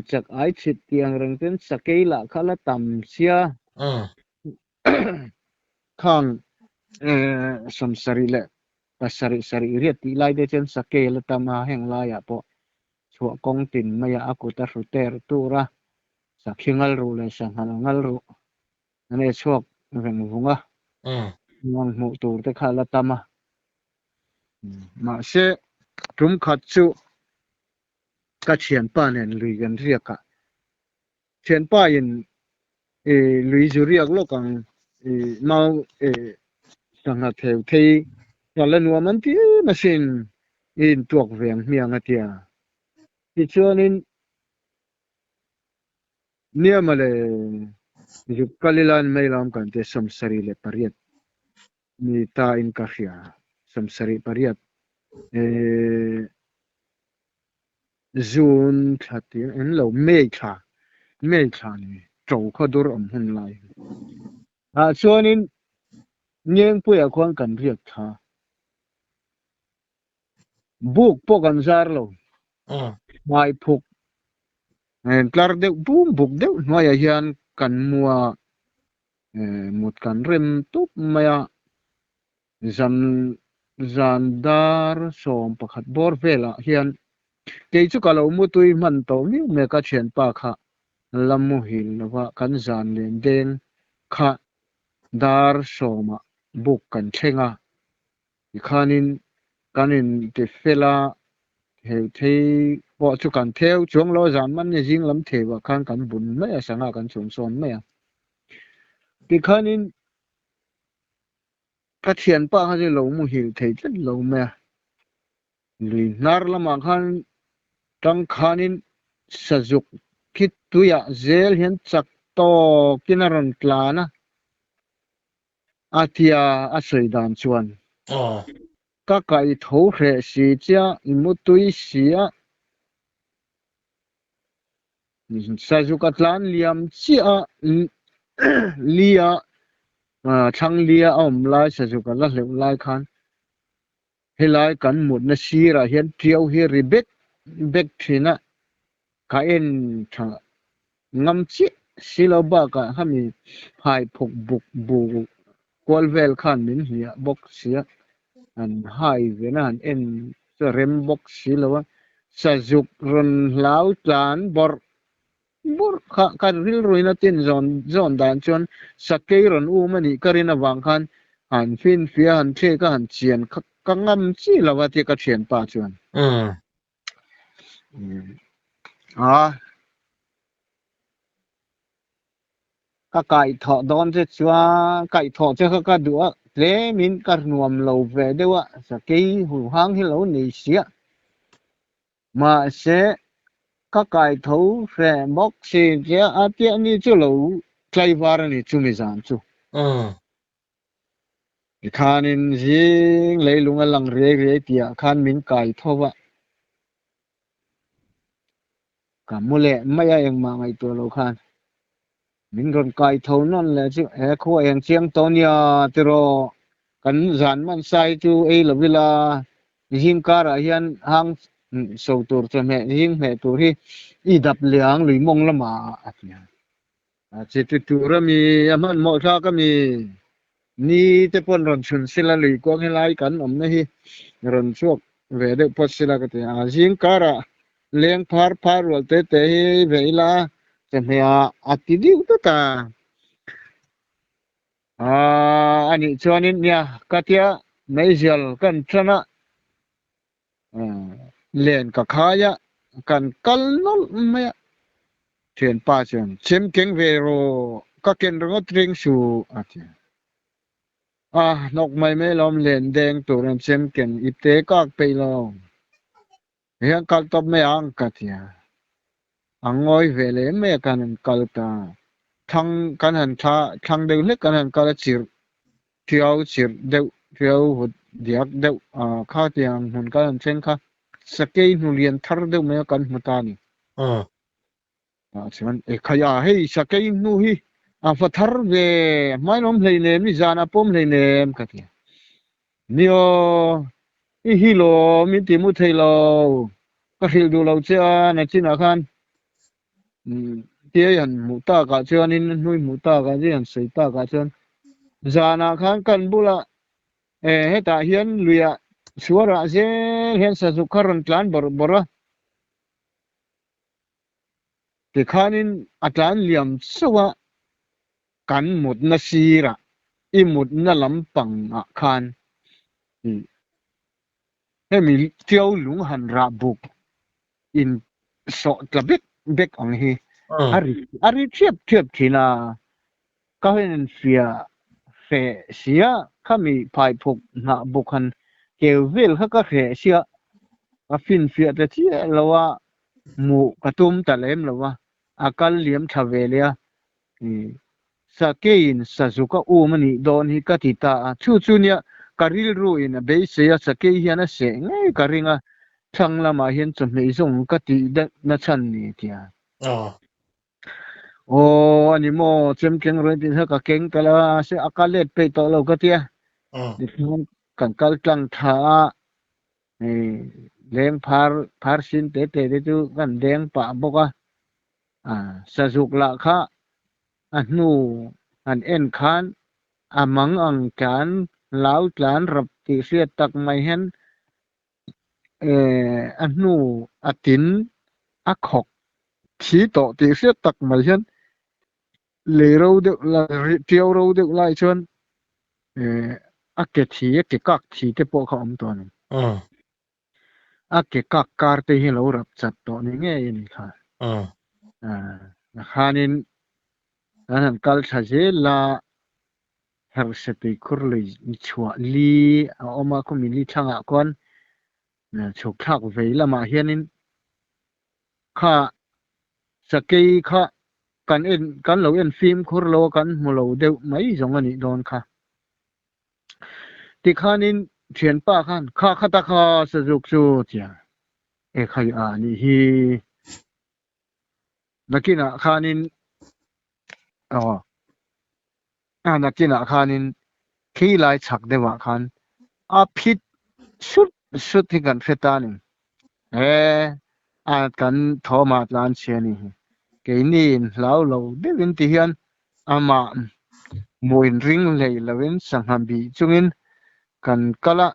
Chak ai chhit tih ang reng chuan sakei lah kha la tam sia. Khang 77 riat tih lai te chuan sakei la tam a, heng laiah pawh chhuah kawng tin maia a kut a hru ter tur a, sakhi ngal ruh leh sanghal ngal ruh an ei chhuak veng vung a, nuam hmuh tur te kha la tam a. Mahse tum khat chu ka thianpa nen lui kan riak a, thianpa in lui zu riak lawk ang mau sangha theu thei ka la nuam an ti em asin i intuak ve ang hmiang a tia. Tichuanin nia mawle zuk kal ila an mai lam kan tia 78 ni ta in ka hria 78 June thla tir en lo May thla May thla ni to khaw dur awm hun lai ah chuanin Ngengpuiah khuan kan riak thla buk pawh kan zar lo hmai phuk tlar deuh bum buk deuh hnuaiah hian kan mua mut kan rem tup mai a Zan zan dar 11 bawr velah hian kei chu ka lo mutui hman tawh miau mai ka thianpa kha la muhil lova kan zan len deng kha dar 10 ah buk kan thleng a, tikhanin kan inti fel a, theu thei pawh chu kan theu chuang lo zan man ni zing lam theu ah khan kan bun mai a, sangha kan chhum sawn mai a, tikhanin Ka thianpa kha chu lo muhil thei tlat lo mai a, lui hnar lamah khan tangkhanin sazuk khi tuiah zel hian chak tawkin a rawn tlan a, a tia a sawi dan chuan. Ka kaih tho hreh si chia i mutui si a, Sazuk a tlan liam chiah a, lia thlang lia a awm lai sazuk a la hleuh lai khan helai kan mutna sirah hian tiau hi ri bek bek thin a, ka en tha ngam chiah si lo bakah hemi phaiphuk buk bu kual vel khan min hliah bawk sia, han hai ve na han en chu a rem bawk si lo a, sazuk rawn hlau tlan bawrh bawrh kha ka rilruin a tin zawn zawn dan chuan sakei rawn um a nih ka rin avang khan han finfiah han thlek a han chian kha ka ngam chi lo a tia ka thianpa chuan. A. Ka kaihthawh dawn che chuan kaihthawh che kha ka duh a, tlemin ka nuam lo ve deuh a, sakei huhang hi lo nei sia. Mahse, ka kaitho hreh bawk si tia a tia ni chu lo tlaivar a ni chumi zan chu. Tikhanin zing leilung a lang riai riai tihah khan min kai tho va. Ka mu leh mai a engmah ngaihtuah lo khan min rawn kai tho nawn leh chu he khua eng chiang tawh nia tiraw kan zan man sai chu ei lo ila zing karah hian hang So tur chawhmeh zing hmeh tur hi i dap leh ang lui mawng lamah a ti a. A chi ti tur a mi, a hmanhmawh thlak a mi, ni te pawn rawn chhun sila lui kuang helai kan awmna hi rawn chhuak ve deuh phawt sila ka ti a. Zing karah leng phar phar rual te te hi ve ila chawhmeh ah a ti deuh tlat a. Aaa anih chuanin nia ka tia meizial kan tan a. Len ka khai a, kan kal nawlh mai a. Thianpa chuan, Chem keng ve rawh, ka ken ringawt ring suh, a ti a. A hnawk mai mai lawm len deng tur an chem ken ip te kak peih lo. Hian kal tawp mai ang ka ti a. A ngawi ve leh mai a kan han kal ta. Thlang kan han thla thlang deuh hlek kan han kal a chirh Ṭiau chirh deuh, ṭiau vut diak deuh a kha tiang hmun kan han thleng kha sakei hnu lian thar deuh mai a kan hmu ta a ni. Ah chuan e khai a hei sakei hnu hi a fa thar ve hmailawm hleinem ni zan a pawm hleinem ka ti a. Ni aw, i hi lawm min ti mu thei lo, ka hrilh duh lo che a nachinah khan Tia i han hmuh takah chuanin hnui hmuh takah chuan i han sawi takah chuan zanah khan kan bulah eh hetah hian luiah chhuarah zel hian sazuk kha rawn tlan bawrh bawrh a, tikhanin a tlan liam chauh a, kan mutna sirah i mutna lampangah khan hemi tiau lung han rah buk in sawh tla bek bek ang hi a ri a ri thiap thiap thin a, ka hian fia hreh sia khami phaiphuk hnah buk han keu vel kha ka hreh sia ka finfiah ta chiah lo a, hmuh ka tum ta lem lo a, a kal liam tha ve leh a, Sakeiin Sazuka um a nih dawn hi ka ti ta a, chu chu nia ka rilru in a beisei a, Sakei hian a seh ngei ka ring a, thlang lamah hian chawhmeh zawng ka tih daih na chhan ni tia. Aw a ni maw, chem keng rawn tih kha ka keng ta lo a, mahse a ka let peih tawh lo ka tia, tichuan kan kal tlang tha a, leng phar phar sin te te te chu kan deng pah bawk a. Sazuk lah kha a hnu han en khan a mang ang tlan lau tlan rap tih hriat tak mai hian a hnu a tin a khawk thi tawh tih hriat tak mai hian lei ro deuh lai tiau ro deuh lai chuan a ke thi a ke kak thi te pawh kha a awm tawh a ni. A ke kak kar te hi lo rap chat tawh ni ngei a ni kha. Khanin kan han kal tha zel a, herhse tuikhur lui chhuah li a awm a, khumi li thlangah khuan chhuk thlak vei lamah hianin kha sakei kha kan en kan lo en fimkhur lo a, kan hmu lo deuh mai zawng a nih dawn kha. Tikhanin thianpa khan kha khata kha sazuk chu tia e khai a nih hi nakinah khanin aw a nakinah khanin khi lai chhak deuhah khan a phit sut sut hi kan hre ta a ni he a kan thawmah tlan chhia a nih hi keini in hlau lo deuhin ti hian Amah hmuh inring hlei loin sangha bih chungin kan kal a,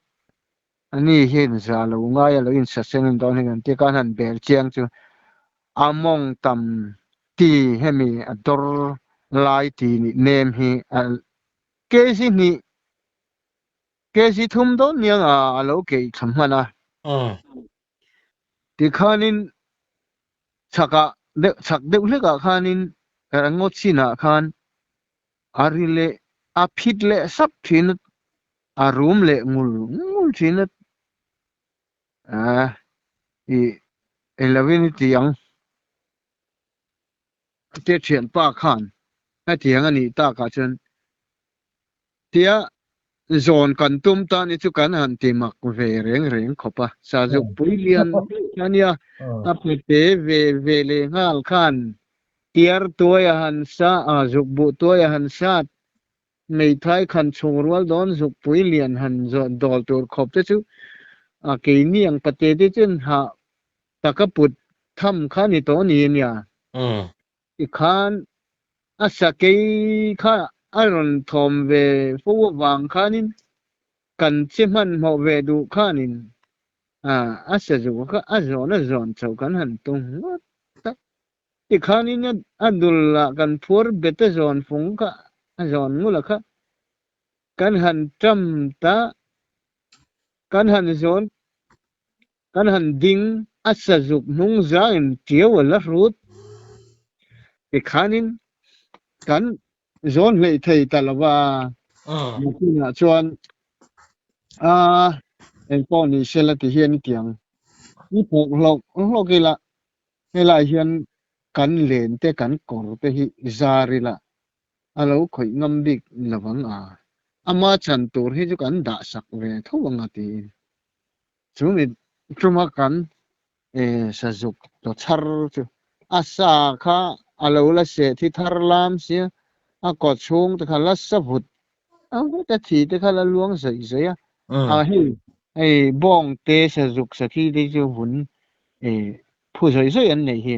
ani hian za lo ngai a lo insaseng dawn hi kan ti a, kan han bel chiang chu a mawng tam ti hemi a dawr lai ti nih nem hi a kg hnih kg thum dawn niang a a lo keih thla hman a. Tikhanin chhakah deuh chhak deuh hlekah khanin ngaw chinah khan a ri leh a phit leh sap thin a, a rum leh ngul ngul thin a, ih englovin i ti ang te thianpa khan hetiang a nih takah chuan Tia zawn kan tum ta ni chu kan han ti mak ve reng reng khawp a, Sazuk pui lian deuh a nia, a pe te ve ve leh nghal khan tiar tuai a han sa a, zuk buh tuai a han sat, meithai khan chhung rual dawn zuk pui lian han zawn dawl tur khawp te chu a keini ang pate te chuan hah. taka put tham kha ni tawh ni ania. Tikhan a sakei kha a rawn thawm ve fo avang khanin kan che hmanhmawh ve duh khanin a sazu kha a zawn a zawn chhoh kan han tum ngawt a. Tikhanin a dul ah kan phuar bet a zawn fung kha a zawn ngula kha kan han ṭam ta, kan han zawn, kan han ding a sazuk hnung zangin ṭiau a la hrut. Tikhanin kan zawn hleih thei ta lo va, nakinah chuan a engpawh ni sela ti hian i tiang i phawk hlawk hlawk ila helai hian kan len te kan kawr te hi zar ila a lo khawih ngam bik lovang a, ama chan tur hi chu kan dah sak ve tho ang a tiin chu mi tuma kan sazuk chaw chhar chu a sa kha a lo la seh thi thar lam sia, a kaw chhung te kha la sa vut a vut a thi te kha la luang zaih zaih a, a hei hei bawng te sazuk sakhi te chu vun phu zawih zawih an neih hi,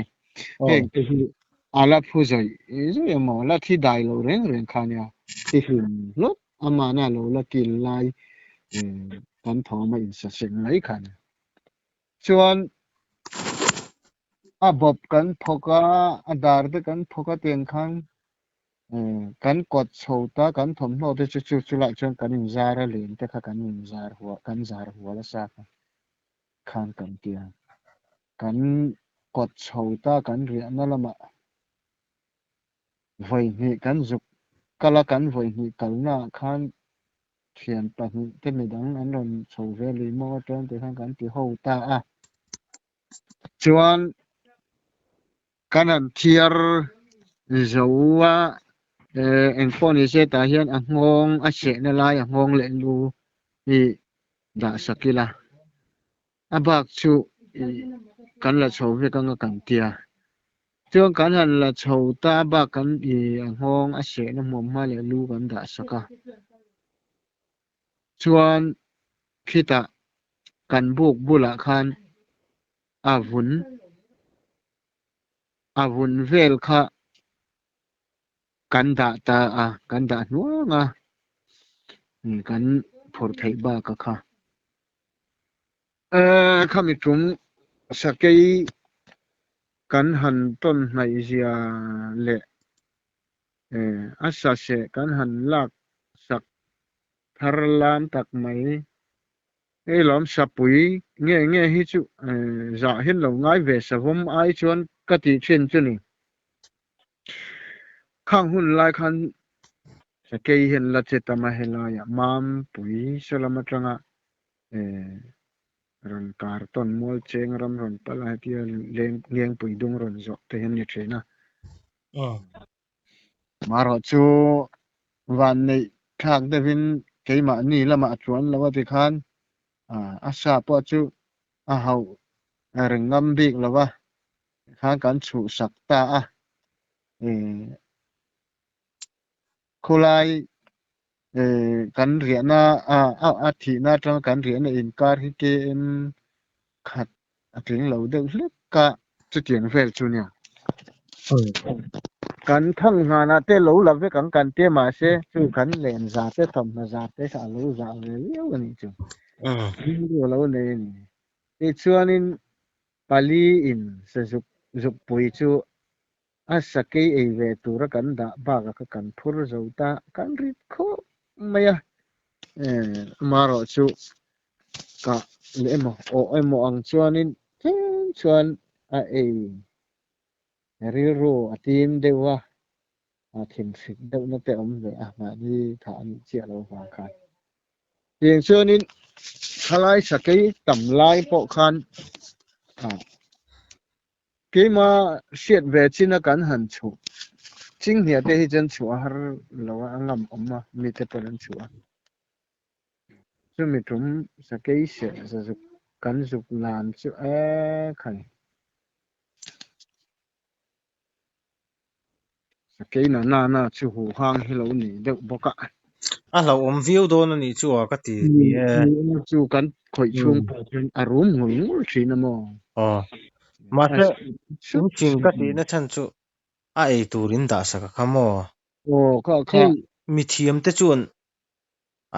heng te hi a la phu zawih zawih emaw la thi dai lo reng reng kha nia thi hlum hlawt amahna lo la kil lai kan thawm a insaseng mai kha nia. Chuan a bawp kan phawk a, a dar te kan phawk a tiang khan kan kawt chho ta, kan thawmhnaw te chu chu chulai chuan kan inzar a len te kha kan inzar hual kan zar hual a sa kha khan kan ti a. Kan kawt chho ta kan riahna lamah vawi hnih kan zuk kal a, kan vawi hnih kalnaah khan Thian pahnih te midang an rawn chho ve lui maw atang tih khan kan ti ho ta a. Chuan kan han thiar zo a, engpawh ni se tah hian a nghawng a sehna lai a nghawng leh lu hi dah sak ila. A bak chu kan la chho vek anga kan tia. Chuan kan han la chho ta a bak kan i a nghawng a sehna hmuam hma leh lu kan dah sak a. Chuan khitah kan buk bulah khan a vun a vun vel kha kan dah ta a, kan dah hnuang a, kan phawrh theih bak a kha. Khami tum sakei kan han tawn hnaih zia leh a saseh kan han lak sak thar lam tak mai. Hei lawm sapui nge nge hi chu zah hian lo ngai ve savawm ai chuan ka tih thin chu ni. Khang hun lai khan sakei hian la che tam a helaiah Mampui saw lam atanga rawn kar tawn mual cheng ram rawn pal a hetia leng lengpui dung rawn zawh te hian ni thin a. Marawh chu van neih thlak deuhin keimahni lamah a chuan lo a ti khan a sa pawh chu a hauh reng ngam bik lo va khan kan chhuhsak ta a. Khulai kan riahna a thihna atanga kan riahna inkar hi KM khat a tling lo deuh hlek a, chutiang vel chu nia. Kan thang hnanah te lo la vek ang kan tia mahse chu kan len za te thawmhnaw za te kha a lo zah ve viau a nih chu. Rilru a lo nei a ni. Tichuanin pali in sazuk zukpui chu A sakei ei ve tura kan dah bakah kha kan phur zo ta, kan rit khawp mai a. Amaherawh chu kah leh emaw awh emaw ang chuanin tlem chuan a ei rilru a tim deuh a, a thinhrik deuhna te awm ve a, mahni thah a nih chiah loh vang khan. Tiang chuanin thalai sakei tam lai pawh khan Keima hriat ve chin a kan han chhuh. Chinghnia te hi chuan chhuah a har lo a, a ngam awm a, mite pawn an chhuah a. Chumi tum sakei seh zazuk kan zuk lan chu e khai. Sakei na na na chu huh hang hi lo ni deuh bawk a. A hlauhawm viau dawn a nih chu a ka ti ni e. Chu kan khawih chhung pawh chuan a rum ngul ngul thin a maw? Aw. Mahse, in fing ka tihna chhan chu a ei tur in dah sak a kha maw? Aw kha kha. Hei mithiam te chuan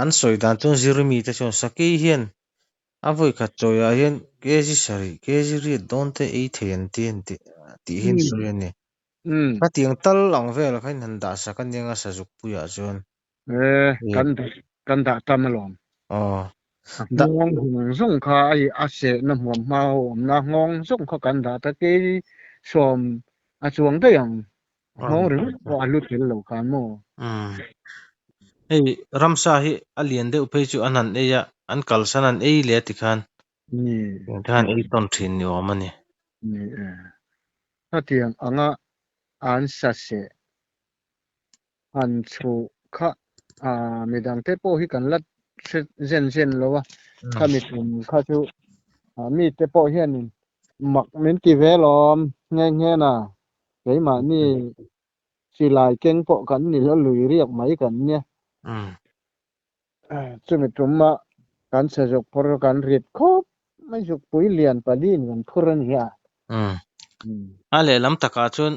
an sawi dan chuan zirmi te chuan sakei hian a vawi khat chawiah hian kg sarih, kg riat dawn te ei thei an ti an ti tih hi an sawi a ni. Khatiang tal ang vel kha in han dah sak a nia nga sazuk puiah chuan. E, kan kan dah tam alawm. Aw. A nghawng zawng zawng kha a a sehna hmuam hma ho awmna nghawng zawng kha kan dah ta kei sawm a chuang daih ang. A nghawng ringawt pawh a hlu tel lo khan maw. Umm. Hei ramsa hi a lian deuh phei chu an han ei a, an kalsan an ei leh a tikhan khan ei tawn thin ni awm a ni. Ni e. Khatiang anga an sa seh han chhuh kha midang te pawh hi kan la hre zen zen lo a, khami tum kha chu mite pawh hianin mak min ti ve lawm nghe nghe na, keimahni silai keng pawh kan ni lo lui riak mai kan nia. Chumi tuma kan sazuk phur kan rit khawp mai zukpui lian paliin kan phur a ni a. A lehlam takah chuan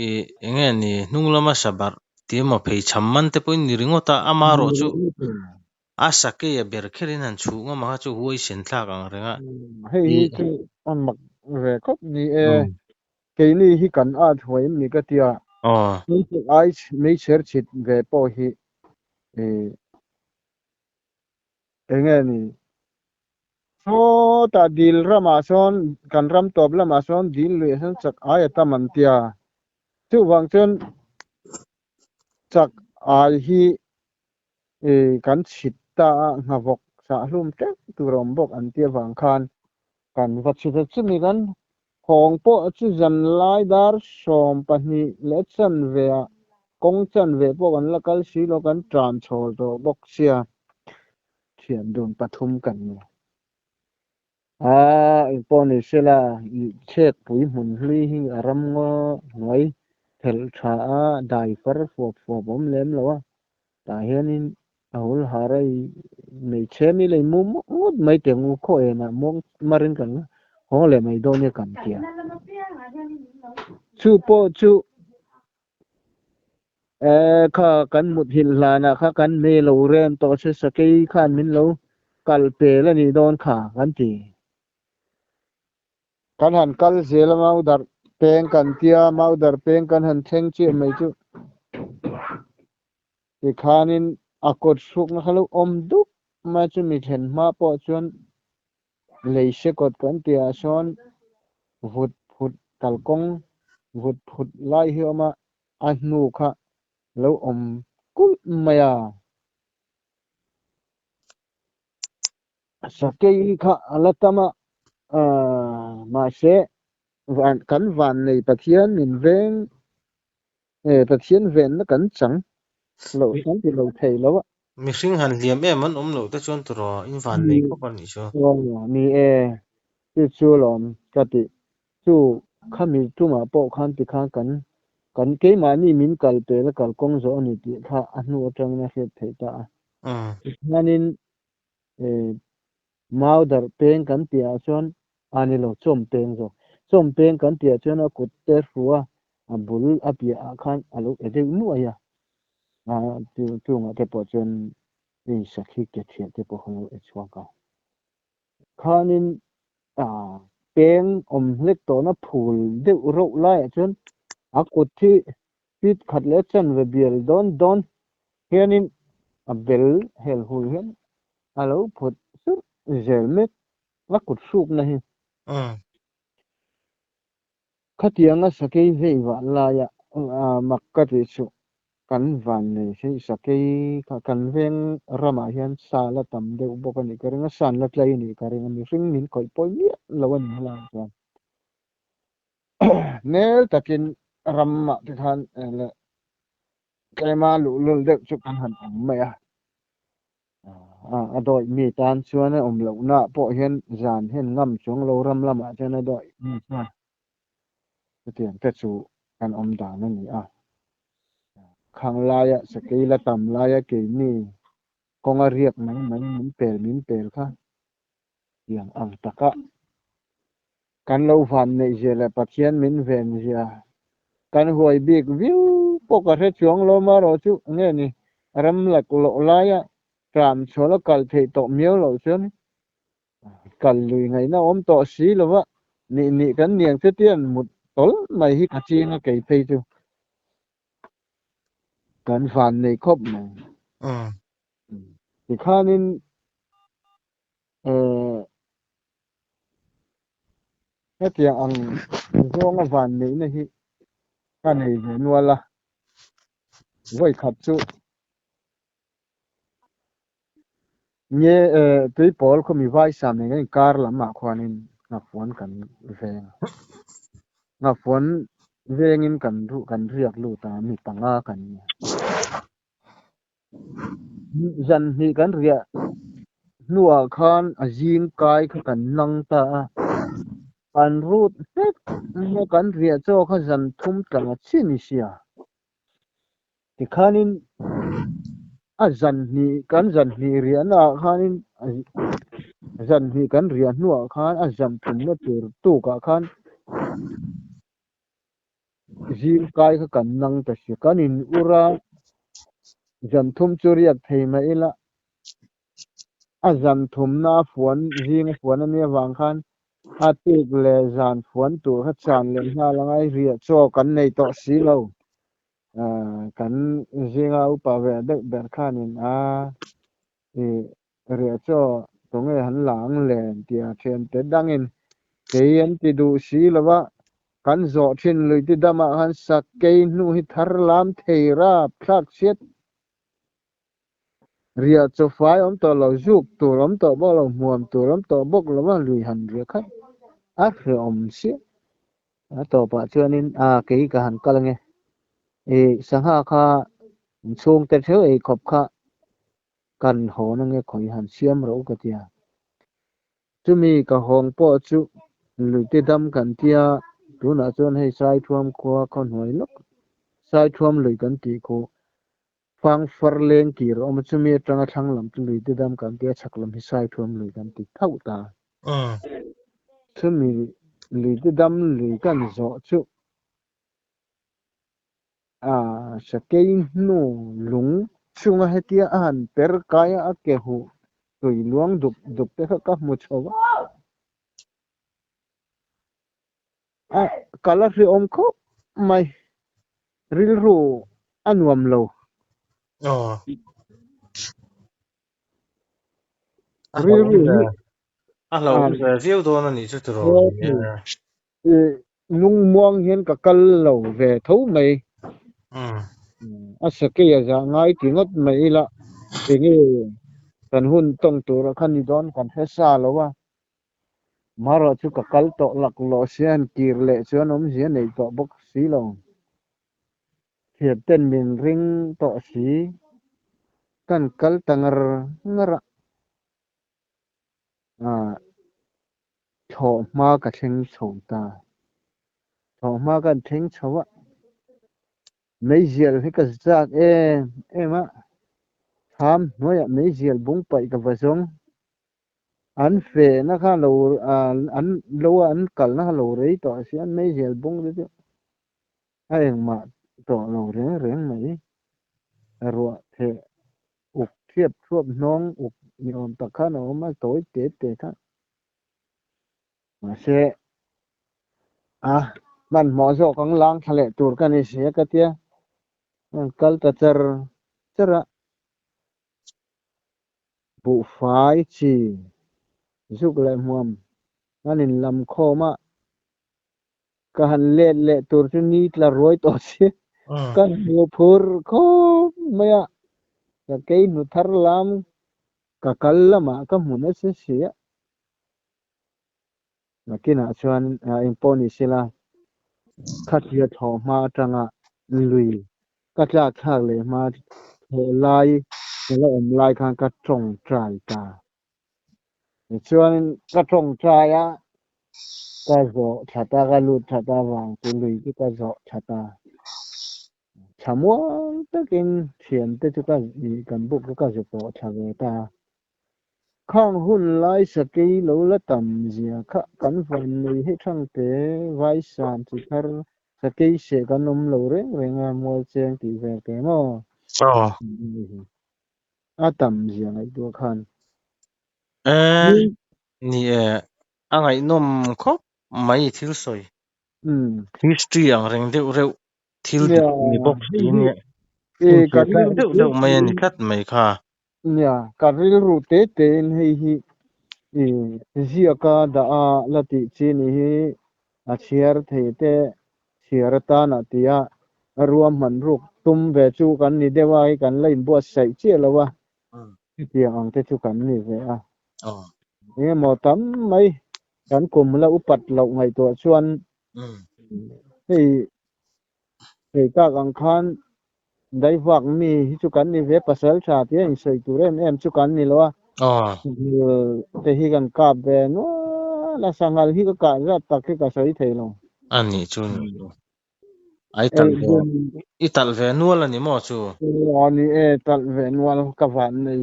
I enge ni hnung lama sabarh tih emaw pheichham man te pawhin ni ringawt a, amaherawh chu a sakei a ber kherin han chhuh ngam a kha chu huaisen thlak ang reng a. Hei hi chu a mak ve khawp ni e, keini hi kan at huai em ni ka tia, ai meichher chhit ve pawh hi Enge ni? Sawtah dil ramah sawn, kan ram tawp lamah sawn dil luih ah sawn chak ai a tam an tia. Chuvang chuan chak ai hi kan chhit ta a, nghavawk sah hlum teuh tur a awm bawk an tia vang khan kan va chhit a. Chumi kan hawng pawh chu zan lai dar 12 leh chanve ah kawng chanve pawh kan la kal si lo, kan tan chhawl tawh bawk sia. Thian dun pathum kan ni. A engpawh ni sela, i chhekpui hmun hlui hi a ram ngaw hnuai phelh tha a, dai far fuap fuap awm lem lo a. Tah hianin a hul har a, i hmeichhe mi lei mu ngawt mai teh ang u, khaw enah muang marin kan haw leh mai dawn nia kan ti a. Chu pawh chu E kha kan mut hilh hlanah kha kan hmei lo rem tawh se sakei khan min lo kal pel a nih dawn kha kan ti. Kan han kal zel a Maudar peng kan tia, Maudar peng kan han thleng chiah mai chu tikhanin a kawt hrukna kha lo awm dup mai a, chumi thlen hma pawh chuan Lei sekawt kan tihah sawn vut phut kalkawng vut phut lai hi a awm a, a hnu kha lo awm kulh mai a. Sakei kha a la tam a, mahse kan vannei Pathian min veng Pathian venna kan chang lo kan ti lo thei lo a. Mihring han hliam em an awm loh te chuan turaw in vannei khawp a nih chu. Aw ni e, chu chu lawm ka tih chu khami tumah pawh khan tikhan kan kan keimahni min kal pel a kalkawng zawh a ni tih kha a hnu atangin a hriat theih ta a. Tichuanin Mau darh peng kan tih ah chuan a ni lo, chawm peng zawk. Chawm peng kan tih ah chuan a kut te hru a, a bul a piah ah khan a lo e deuh nuai a, a chungah te pawh chuan hei sakhi ke thiah te pawh kha lo e chhuak a. Khanin a peng awm hlek tawhna phul deuh reuh laiah chuan a kut hi feet khat leh chanve bial dawn dawn hianin a bel hel hul hian a lo phut surh zel mek a kut hrukna hi. Khatianga sakei vei vah laia mak ka tih chu kan van nei hi sakei kha kan veng ramah hian sa la tam deuh bawk a nih ka ring a, san la tlai a nih ka ring a, mihring min khawih pawi miah lo a ni helaiah chuan. Nel takin ramah te khan leh tlema luhlul deuh chu kan han awm mai a, a dawih mi tan chuan a awm lohna pawh hian zan hian ngam chuang lo ram lamah chuan a dawih mi chuan chutiang te chu kan awm dan a ni a. Khang laia sakei la tam laia keini kawnga riak mai mai min pel min pel kha tiang ang taka. Kan lo van neih zia leh Pathian min ven zia kan huai bik viau pawh ka hre chuang lo marawh chu nge ni ram lak loh laia tram chhuah la kal theih tawh miau loh chuan kal lui ngaihna awm tawh si lova nih nih kan niang che tian mut tawl mai hi ka ching a kei phei chu kan van nei khawp mai. Tikhanin hetiang ang zawnga van neihna hi ka nei ve nual a, vawi khat chu nge tuipawl khawmi vaisam nen kan inkar lamah khuanin nghafuan kan veng a, nghafuan vengin kan kan riak lut a, mi panga kan ni a. Zan hnih kan riah hnuah khan a zing kai kha kan nang ta a, kan rut hlek hlek kan riah chaw kha zan thum tla chin i sia. Tikhanin a zan hnih kan zan hnih riahnaah khanin zan hnih kan riah hnuah khan a zan thumna tur tukah khan zing kai kha kan nang ta si. Kan in ur a, zan thum chu riak thei mah ila a zan thumna a fuan zing a fuan a nia vang khan a tuk leh zan fuan tur kha chan leh nghal a ngai riah chaw kan nei tawh si lo. Kan zinga upa ve deuh ber khanin a i riah chaw tunge han la ang le tia thiante dangin kei an ti duh si lova kan zawh thin lui ti damah khan sakei hnu hi thar lam thei rap thlak chhiat riah chaw fai awm tawh lo, zuk tur awm tawh bawk lo, hmuam tur awm tawh bawk lova lui han riah khat a hrehawm chiah. A tawpah chuanin a kei ka han kal ange i sangha kha chhungte theuh ei khawp kha kan hawn ange khawi han siam rawh u ka ti a. Chumi ka hawng pawh chu luite dam kan tia, tunah chuan hei Saithuam khua khaw hnuai lawk Saithuam lui kan tih khuh Fangfar leng kir a awm a, chumi atanga thlang lam chu luite dam kan tia, chhak lam hi Saithuam lui kan ti thauh ta. Chumi luite dam lui kan zawh chu a sakei hnu lung chunga hetia a han per kai a, a ke huh tui luang dup dup te kha ka hmu chho a. A kal a hrehawm khawp mai, rilru a nuam lo. Rilru hi a hlauhawm ve viau dawn a nih chu tiraw? Lungmuang hian ka kal lo ve tho mai. A sakei a zah ngai ti ngawt mai ila enge kan hun tawng tura kha ni dawn kan hre sa lo a. Marawh chu ka kal tawh laklawh sia han kir leh chuan awmzia neih tawh bawk si lo. Thianten min ring tawh si. Kan kal ta ngar ngar a. Thlawhhma ka thleng chho ta. Thlawhhma kan thleng chho a. Meizial hi ka zak em em a. Thlam hnuaiah meizial bung paih ka va zawng. An fehna kha lo an lo a an kalna kha lo rei tawh si an meizial bung te chu a engmah tawh lo reng reng mai. Ruah theh uk thiap thuap hnawng uk ni awm tak khan a awm a tawi te te kha. Mahse a hmanhmawh zawk ang lang thla leh tur ka ni si a ka tia. An kal ta char char a. Buhfai chi zuk leh hmuam an inlam khawm a, ka han let leh tur chu ni tla ruai tawh si. Ka hmu phur khawp mai a, ka kei hnu thar lam ka kal lamah ka hmu nasa si a. Nakinah chuan engpawh ni sela, khatia thlawh hma atanga lui ka tlak thlak leh hma thlawh lai ka la awm lai khan ka tawngtai ta. Tichuan ka tawngtai a, ka zawh that a, ka lut that a vang chu lui chu ka zawh that a. Thlamuang takin thiante chu ka kan buk chu ka zu pawh thla ve ta. Khang hun lai sakei lo la tam zia kha kan van nei hi Thangte Vaisam chi thar sakei seh kan awm lo reng reng a, Mualcheng tih vel te maw? A tam zia ngaihtuah khan. E, ni e, a ngaihnawm khawp mai thil sawi. History ang reng deuh reuh thil dik ni bawk si nia. Inchhir tlak deuh deuh mai a ni tlat mai kha. Nia, ka rilru te tein hei hi ziaka dah a la tih chi ni hi a chhiar thei te chhiar atana tia ruahman ruk tum ve chu kan ni deuh a, hei kan la inbuatsaih chiah lo a, hetiang ang te chu kan ni ve a. Engemaw tam mai kan kum la upat loh ngaihtuah chuan hei hei tak ang khan daivak mi hi chu kan ni ve pasal tha tia insawi tur em em chu kan ni lo a. Te hi kan kap ve nual a, sanghal hi ka kah zat tak hi ka sawi thei lo. A nih chu ni chu. Ai talh ve i talh ve nual a ni maw chu? Aw ni e, talh ve nual ka van nei.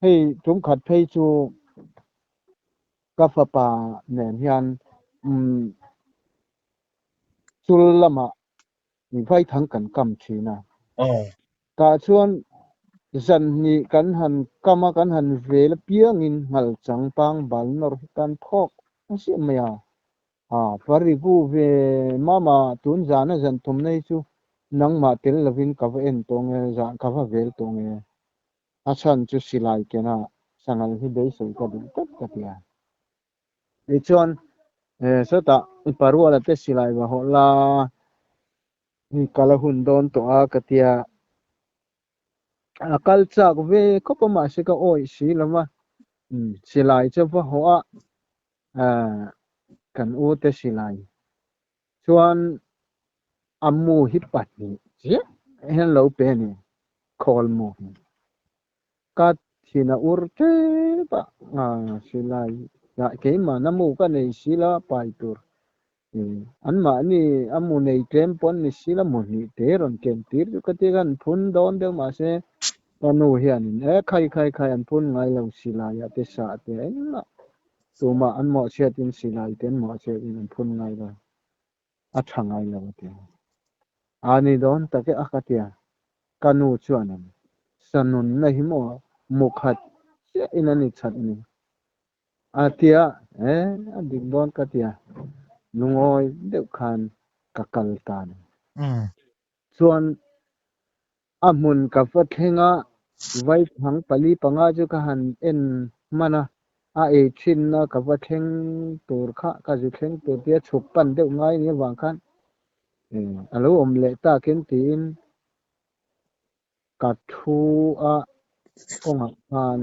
Hei tum khat phei chu ka fapa nen hian chul lamah vaithang kan kam thin a. Tah chuan zan hnih kan han kam a, kan han vel apiangin ngal chang pang bal nawr hi kan phawk ziah mai a. Parigu ve mama tun zana zan thumna hi chu nangmah tel lovin ka va en tawh nge, zan ka va vel tawh nge. A chhan chu silai kena sanghal hi beisei ka duh tlat ka ti a. Tichuan sawtah i paruala te silai va hawh la, i kal a hun dawn tawh a ka ti a. A kal chak ve khawp a mahse ka awih si lo va, silai chu va hawh a, kan u te silai chuan a mu hi pahnih chiah hian lo pe a ni, khawl mu hi. Ka thin a ur tep a, silai keimahna mu ka nei si la pai tur. Anmahni a mu nei tlem pawh an ni si la, mu hnih te rawn ken tir chu ka ti khan phun dawn deuh mahse ka nu hianin e khai khai khai an phun ngai lo silaiah te sah te engmah tumah an mawhchhiatin silai te an mawhchhiatin an phun ngai lo a tha ngai lo a ti a. A ni dawn tak e a ka ti a, ka nu chuanin sanunna hi maw mu khat chiahin a ni chhat ni. A tia, e, a dik dawn ka tia, lungawi deuh khan ka kal ta a ni. Chuan a hmun ka va thleng a, vaithang pali panga chu ka han en hman a, a ei thinna ka va thleng tur kha, ka zu thleng tur tia chhuk pan deuh ngai ni avang khan a lo awm leh takin tiin Ka thu a kawngah khan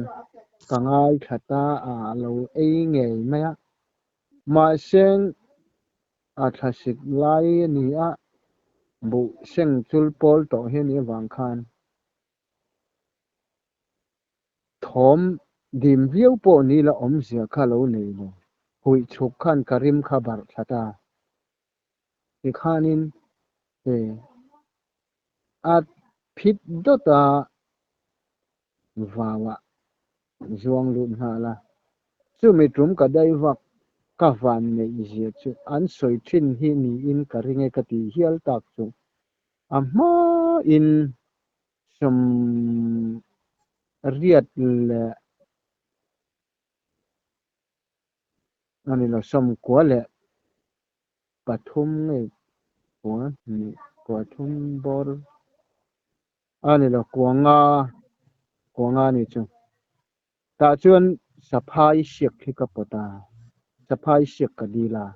ka ngaithla ta a, a lo ei ngei mai a. Mahse, a thlasik lai a ni a, buh seng chul pawl tawh hi a nih avang khan thawm dim viau pawh ni la awmzia kha lo nei lo. Huih chhuk khan ka rim kha barh thla ta. Tikhanin a phit dawt a, vauah zuang lut nghal a. Chumi tum ka dai vak ka van neih zia chu an sawi thin hi niin ka ring e ka ti hial tak chu. A hmain sawmriat leh a ni lo, sawmkua leh pathum nge kua hnih kua thum bawr a ni lo kua nga kua nga ni chu tah chuan saphai siak hi ka pawt a saphai siak ka dil a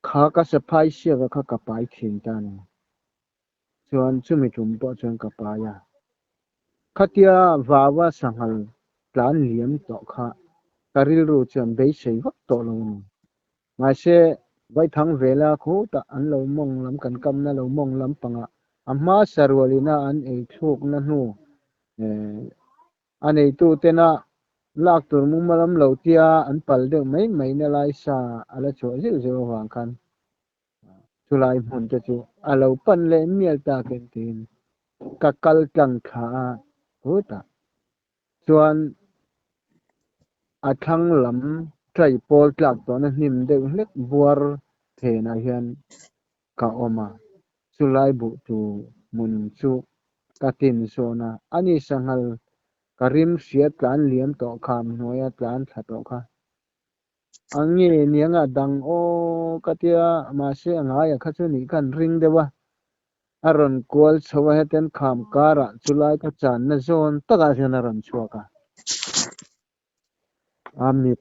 kha ka saphai siak a kha ka pai thin ta a ni chuan chumi tum pawh chuan ka pai a khatia vaua sanghal tlan liam tawh kha ka rilru chuan beisei vak tawh lo a ni. Mahse, vaithang vela khutah an lo mawng lam kan kamna lo mawng lampangah a hma sarualina an ei thlukna hnu a neitutena lak tur mumal am lo tia an pal deuh mai mai na lai sa a la chhuah zeuh zeuh avang khan chulai hmun te chu a lo pan leh mial takin tiin ka kal tlang thla a. Hutah chuan a thlang lam trai pawl tlak tawhna hnim deuh hlek buar phenah hian ka awm a, chulai buh tur hmun chu ka tin zawn a, ani sanghal ka rim hria tlan liam tawh kham hnuaia tlan thla tawh kha a nge niang a dang aw ka tia, mahse a ngaia kha chu nih khan ring deuh a, a rawn kual chho a hetian kham karah chulai ka channa zawn takah hian a rawn chhuak a, a mit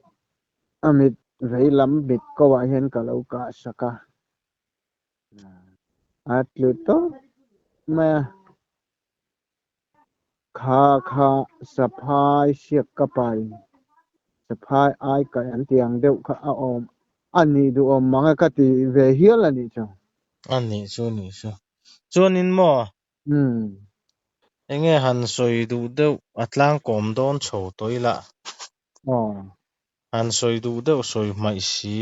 a mit veilam mit ko ah hian ka lo kah sak a, a tlu tawp mai a. Kha kha saphai siak ka pai, saphai ai kaih an tih ang deuh kha a awm a nih duhawm mang e ka ti ve hial a nih chu. A nih chu nih chu. Chuanin maw? Umm. Enge han sawi duh deuh a tlangkawm dawn chho tawh ila. Aw. Han sawi duh deuh sawi hmaih si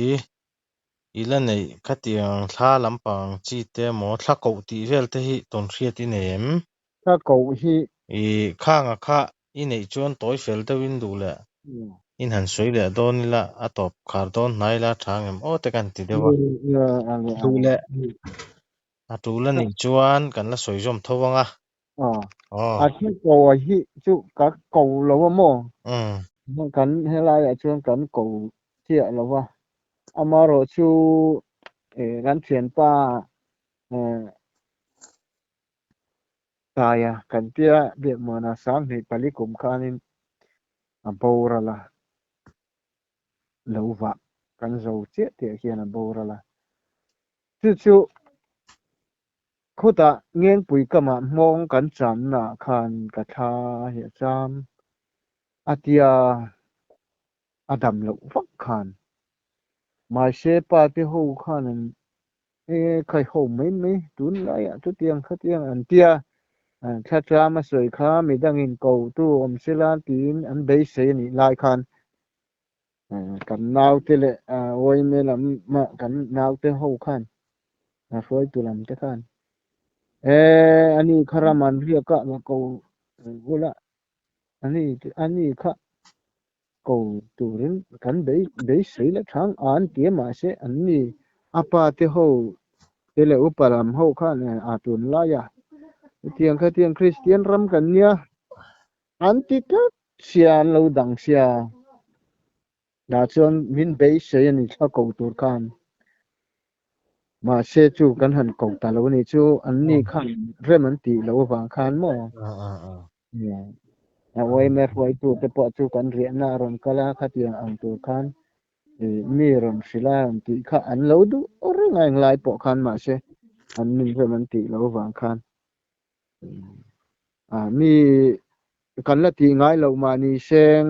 i la neih khatiang thla lampang chi te emaw thla koh tih vel te hi tawn hriat i nei em? Thla koh hi. I khanga kha i neih chuan tawi fel deuhin duh leh in han sawi leh dawn ila a tawp khar dawn hnai ila a tha ngem aw te kan ti deuh a. Duh leh a tul a nih chuan kan la sawi zawm tho ang a. Aw. Aw. A thla ko a hi chu ka ko lo a maw? Umm. Kan helaiah chuan kan ko chiah lo va. Amaherawh chu kan thianpa Taia kan tia Biakmuana Sanghnih pali kum khanin a boral a, lo vah kan zo chiah tih hian a boral a. Chu chu khutah Ngengpui kamah hmawng kan channaah khan ka thla hi a cham a tia. A dam loh vak khan. Mahse pa te ho khan an e khai ho mai mai tunlaiah chutiang khatiang an tia thla tlam a sawi kha midangin ko tu awm sela tiin an beisei a nih lai khan kan naute leh uaime lam mah kan naute ho khan hruaitu lam te khan e ani kha ram an riak a la ko ula ani ani kha ko turin kan beisei la thang a an ti a mahse an ni a pa te ho te leh upa lam ho khan a tunlai a hetiang khatiang Kristian ram kan nia an ti tlat sia an lo dang sia dah chuan min beisei a ni thla ko tur khan mahse chu kan han ko ta lo a ni chu an ni khan rem an tih loh avang khan maw. A uaime hruaitute pawh chu kan riahna a rawn kal a, khatiang ang tur khan mi rawn hrilh a rawn tih kha an lo duh reng a, englai pawh khan mahse an min rem an tih loh avang khan mi kan la tih ngai loh mahni seng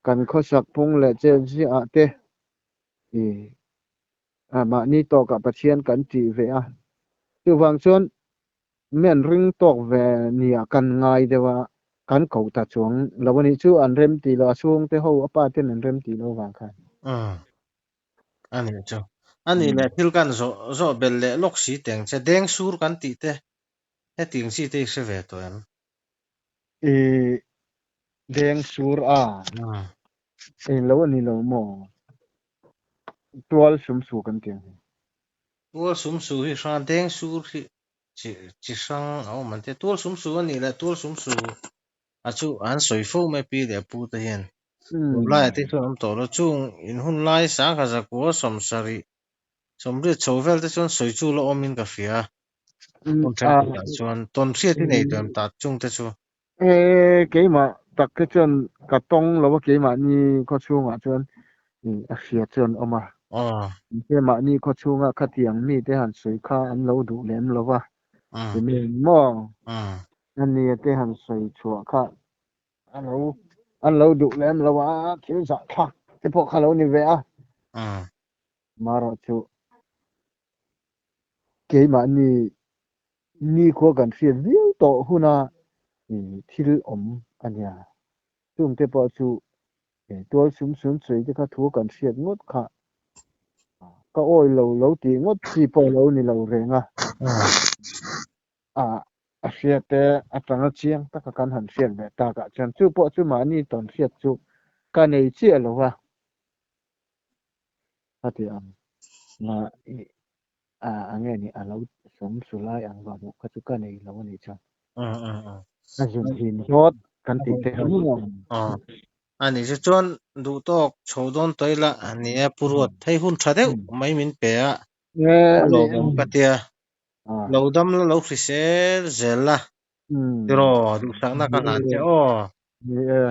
kan khawsak phung leh chenziah ah te mahni tawkah Pathian kan tih ve a, chuvang chuan Mi an ring tawk ve nia kan ngai deuh a, kan ko ta chuang lo a nih chu, an rem tih lo, a chhungte ho a pa ten an rem tih lo vang khan. Umm. A nih chu. A nih leh thil kan zawh zawh belh leh lawk si teng che, deng sur kan tih te, hetiang chi te i hre ve tawh em? I deng sur a, eng lo a ni lo maw? Tual sum su kan tih ang hi. Tual sum su hi hrang deng sur hi chi chi hrang a awm an tia. Tual sum su a nih leh tual sum su a chu an sawi fo mai pi leh pu te hian. Tunlaiah te chuan awm tawh lo. Chung in hun lai sangha zakua sawmsarih sawmriat chho vel te chuan sawi chu la awmin ka hria. Hun thenkhatah chuan tawn hriat i nei tawh em ta chung te chu. E keimah tak te chuan ka tawng lo a keimahni khaw chhungah chuan a hria chuan awm a. Mahse mahni khaw chhunga khatiang mite han sawi kha an lo duh lem lo va. Ti maw? Ania te han sawi chhuah kha an lo duh lem lo a, thil zahthlak te pawh kha lo ni ve a. Marawh chu keimahni nikhua kan hriat viau tawh huna thil awm a nia. Chungte pawh chu tual sum sum sawi te kha thu kan hriat ngawt kha ka awi lo lo tih ngawt chi pawh lo ni lo reng a. A hria te atanga chiang taka kan han hriat ve takah chuan chu pawh chu mahni tawn hriat chu ka nei chiah lo va. Khati ang nga i a nge ni a lo sawm su lai ang va hmuh kha chu ka nei lo a nih chuan. A zun hin dawt kan tih te kha. A nih chu chuan duh tawk chho dawn tawh ila a ni a, Pu Ruat hei hun tha deuh mai min pe a, a lawmawm ka tia. Lo dam la lo hrisel zel la, tiraw duhsakna ka hlan che aw. Ni e.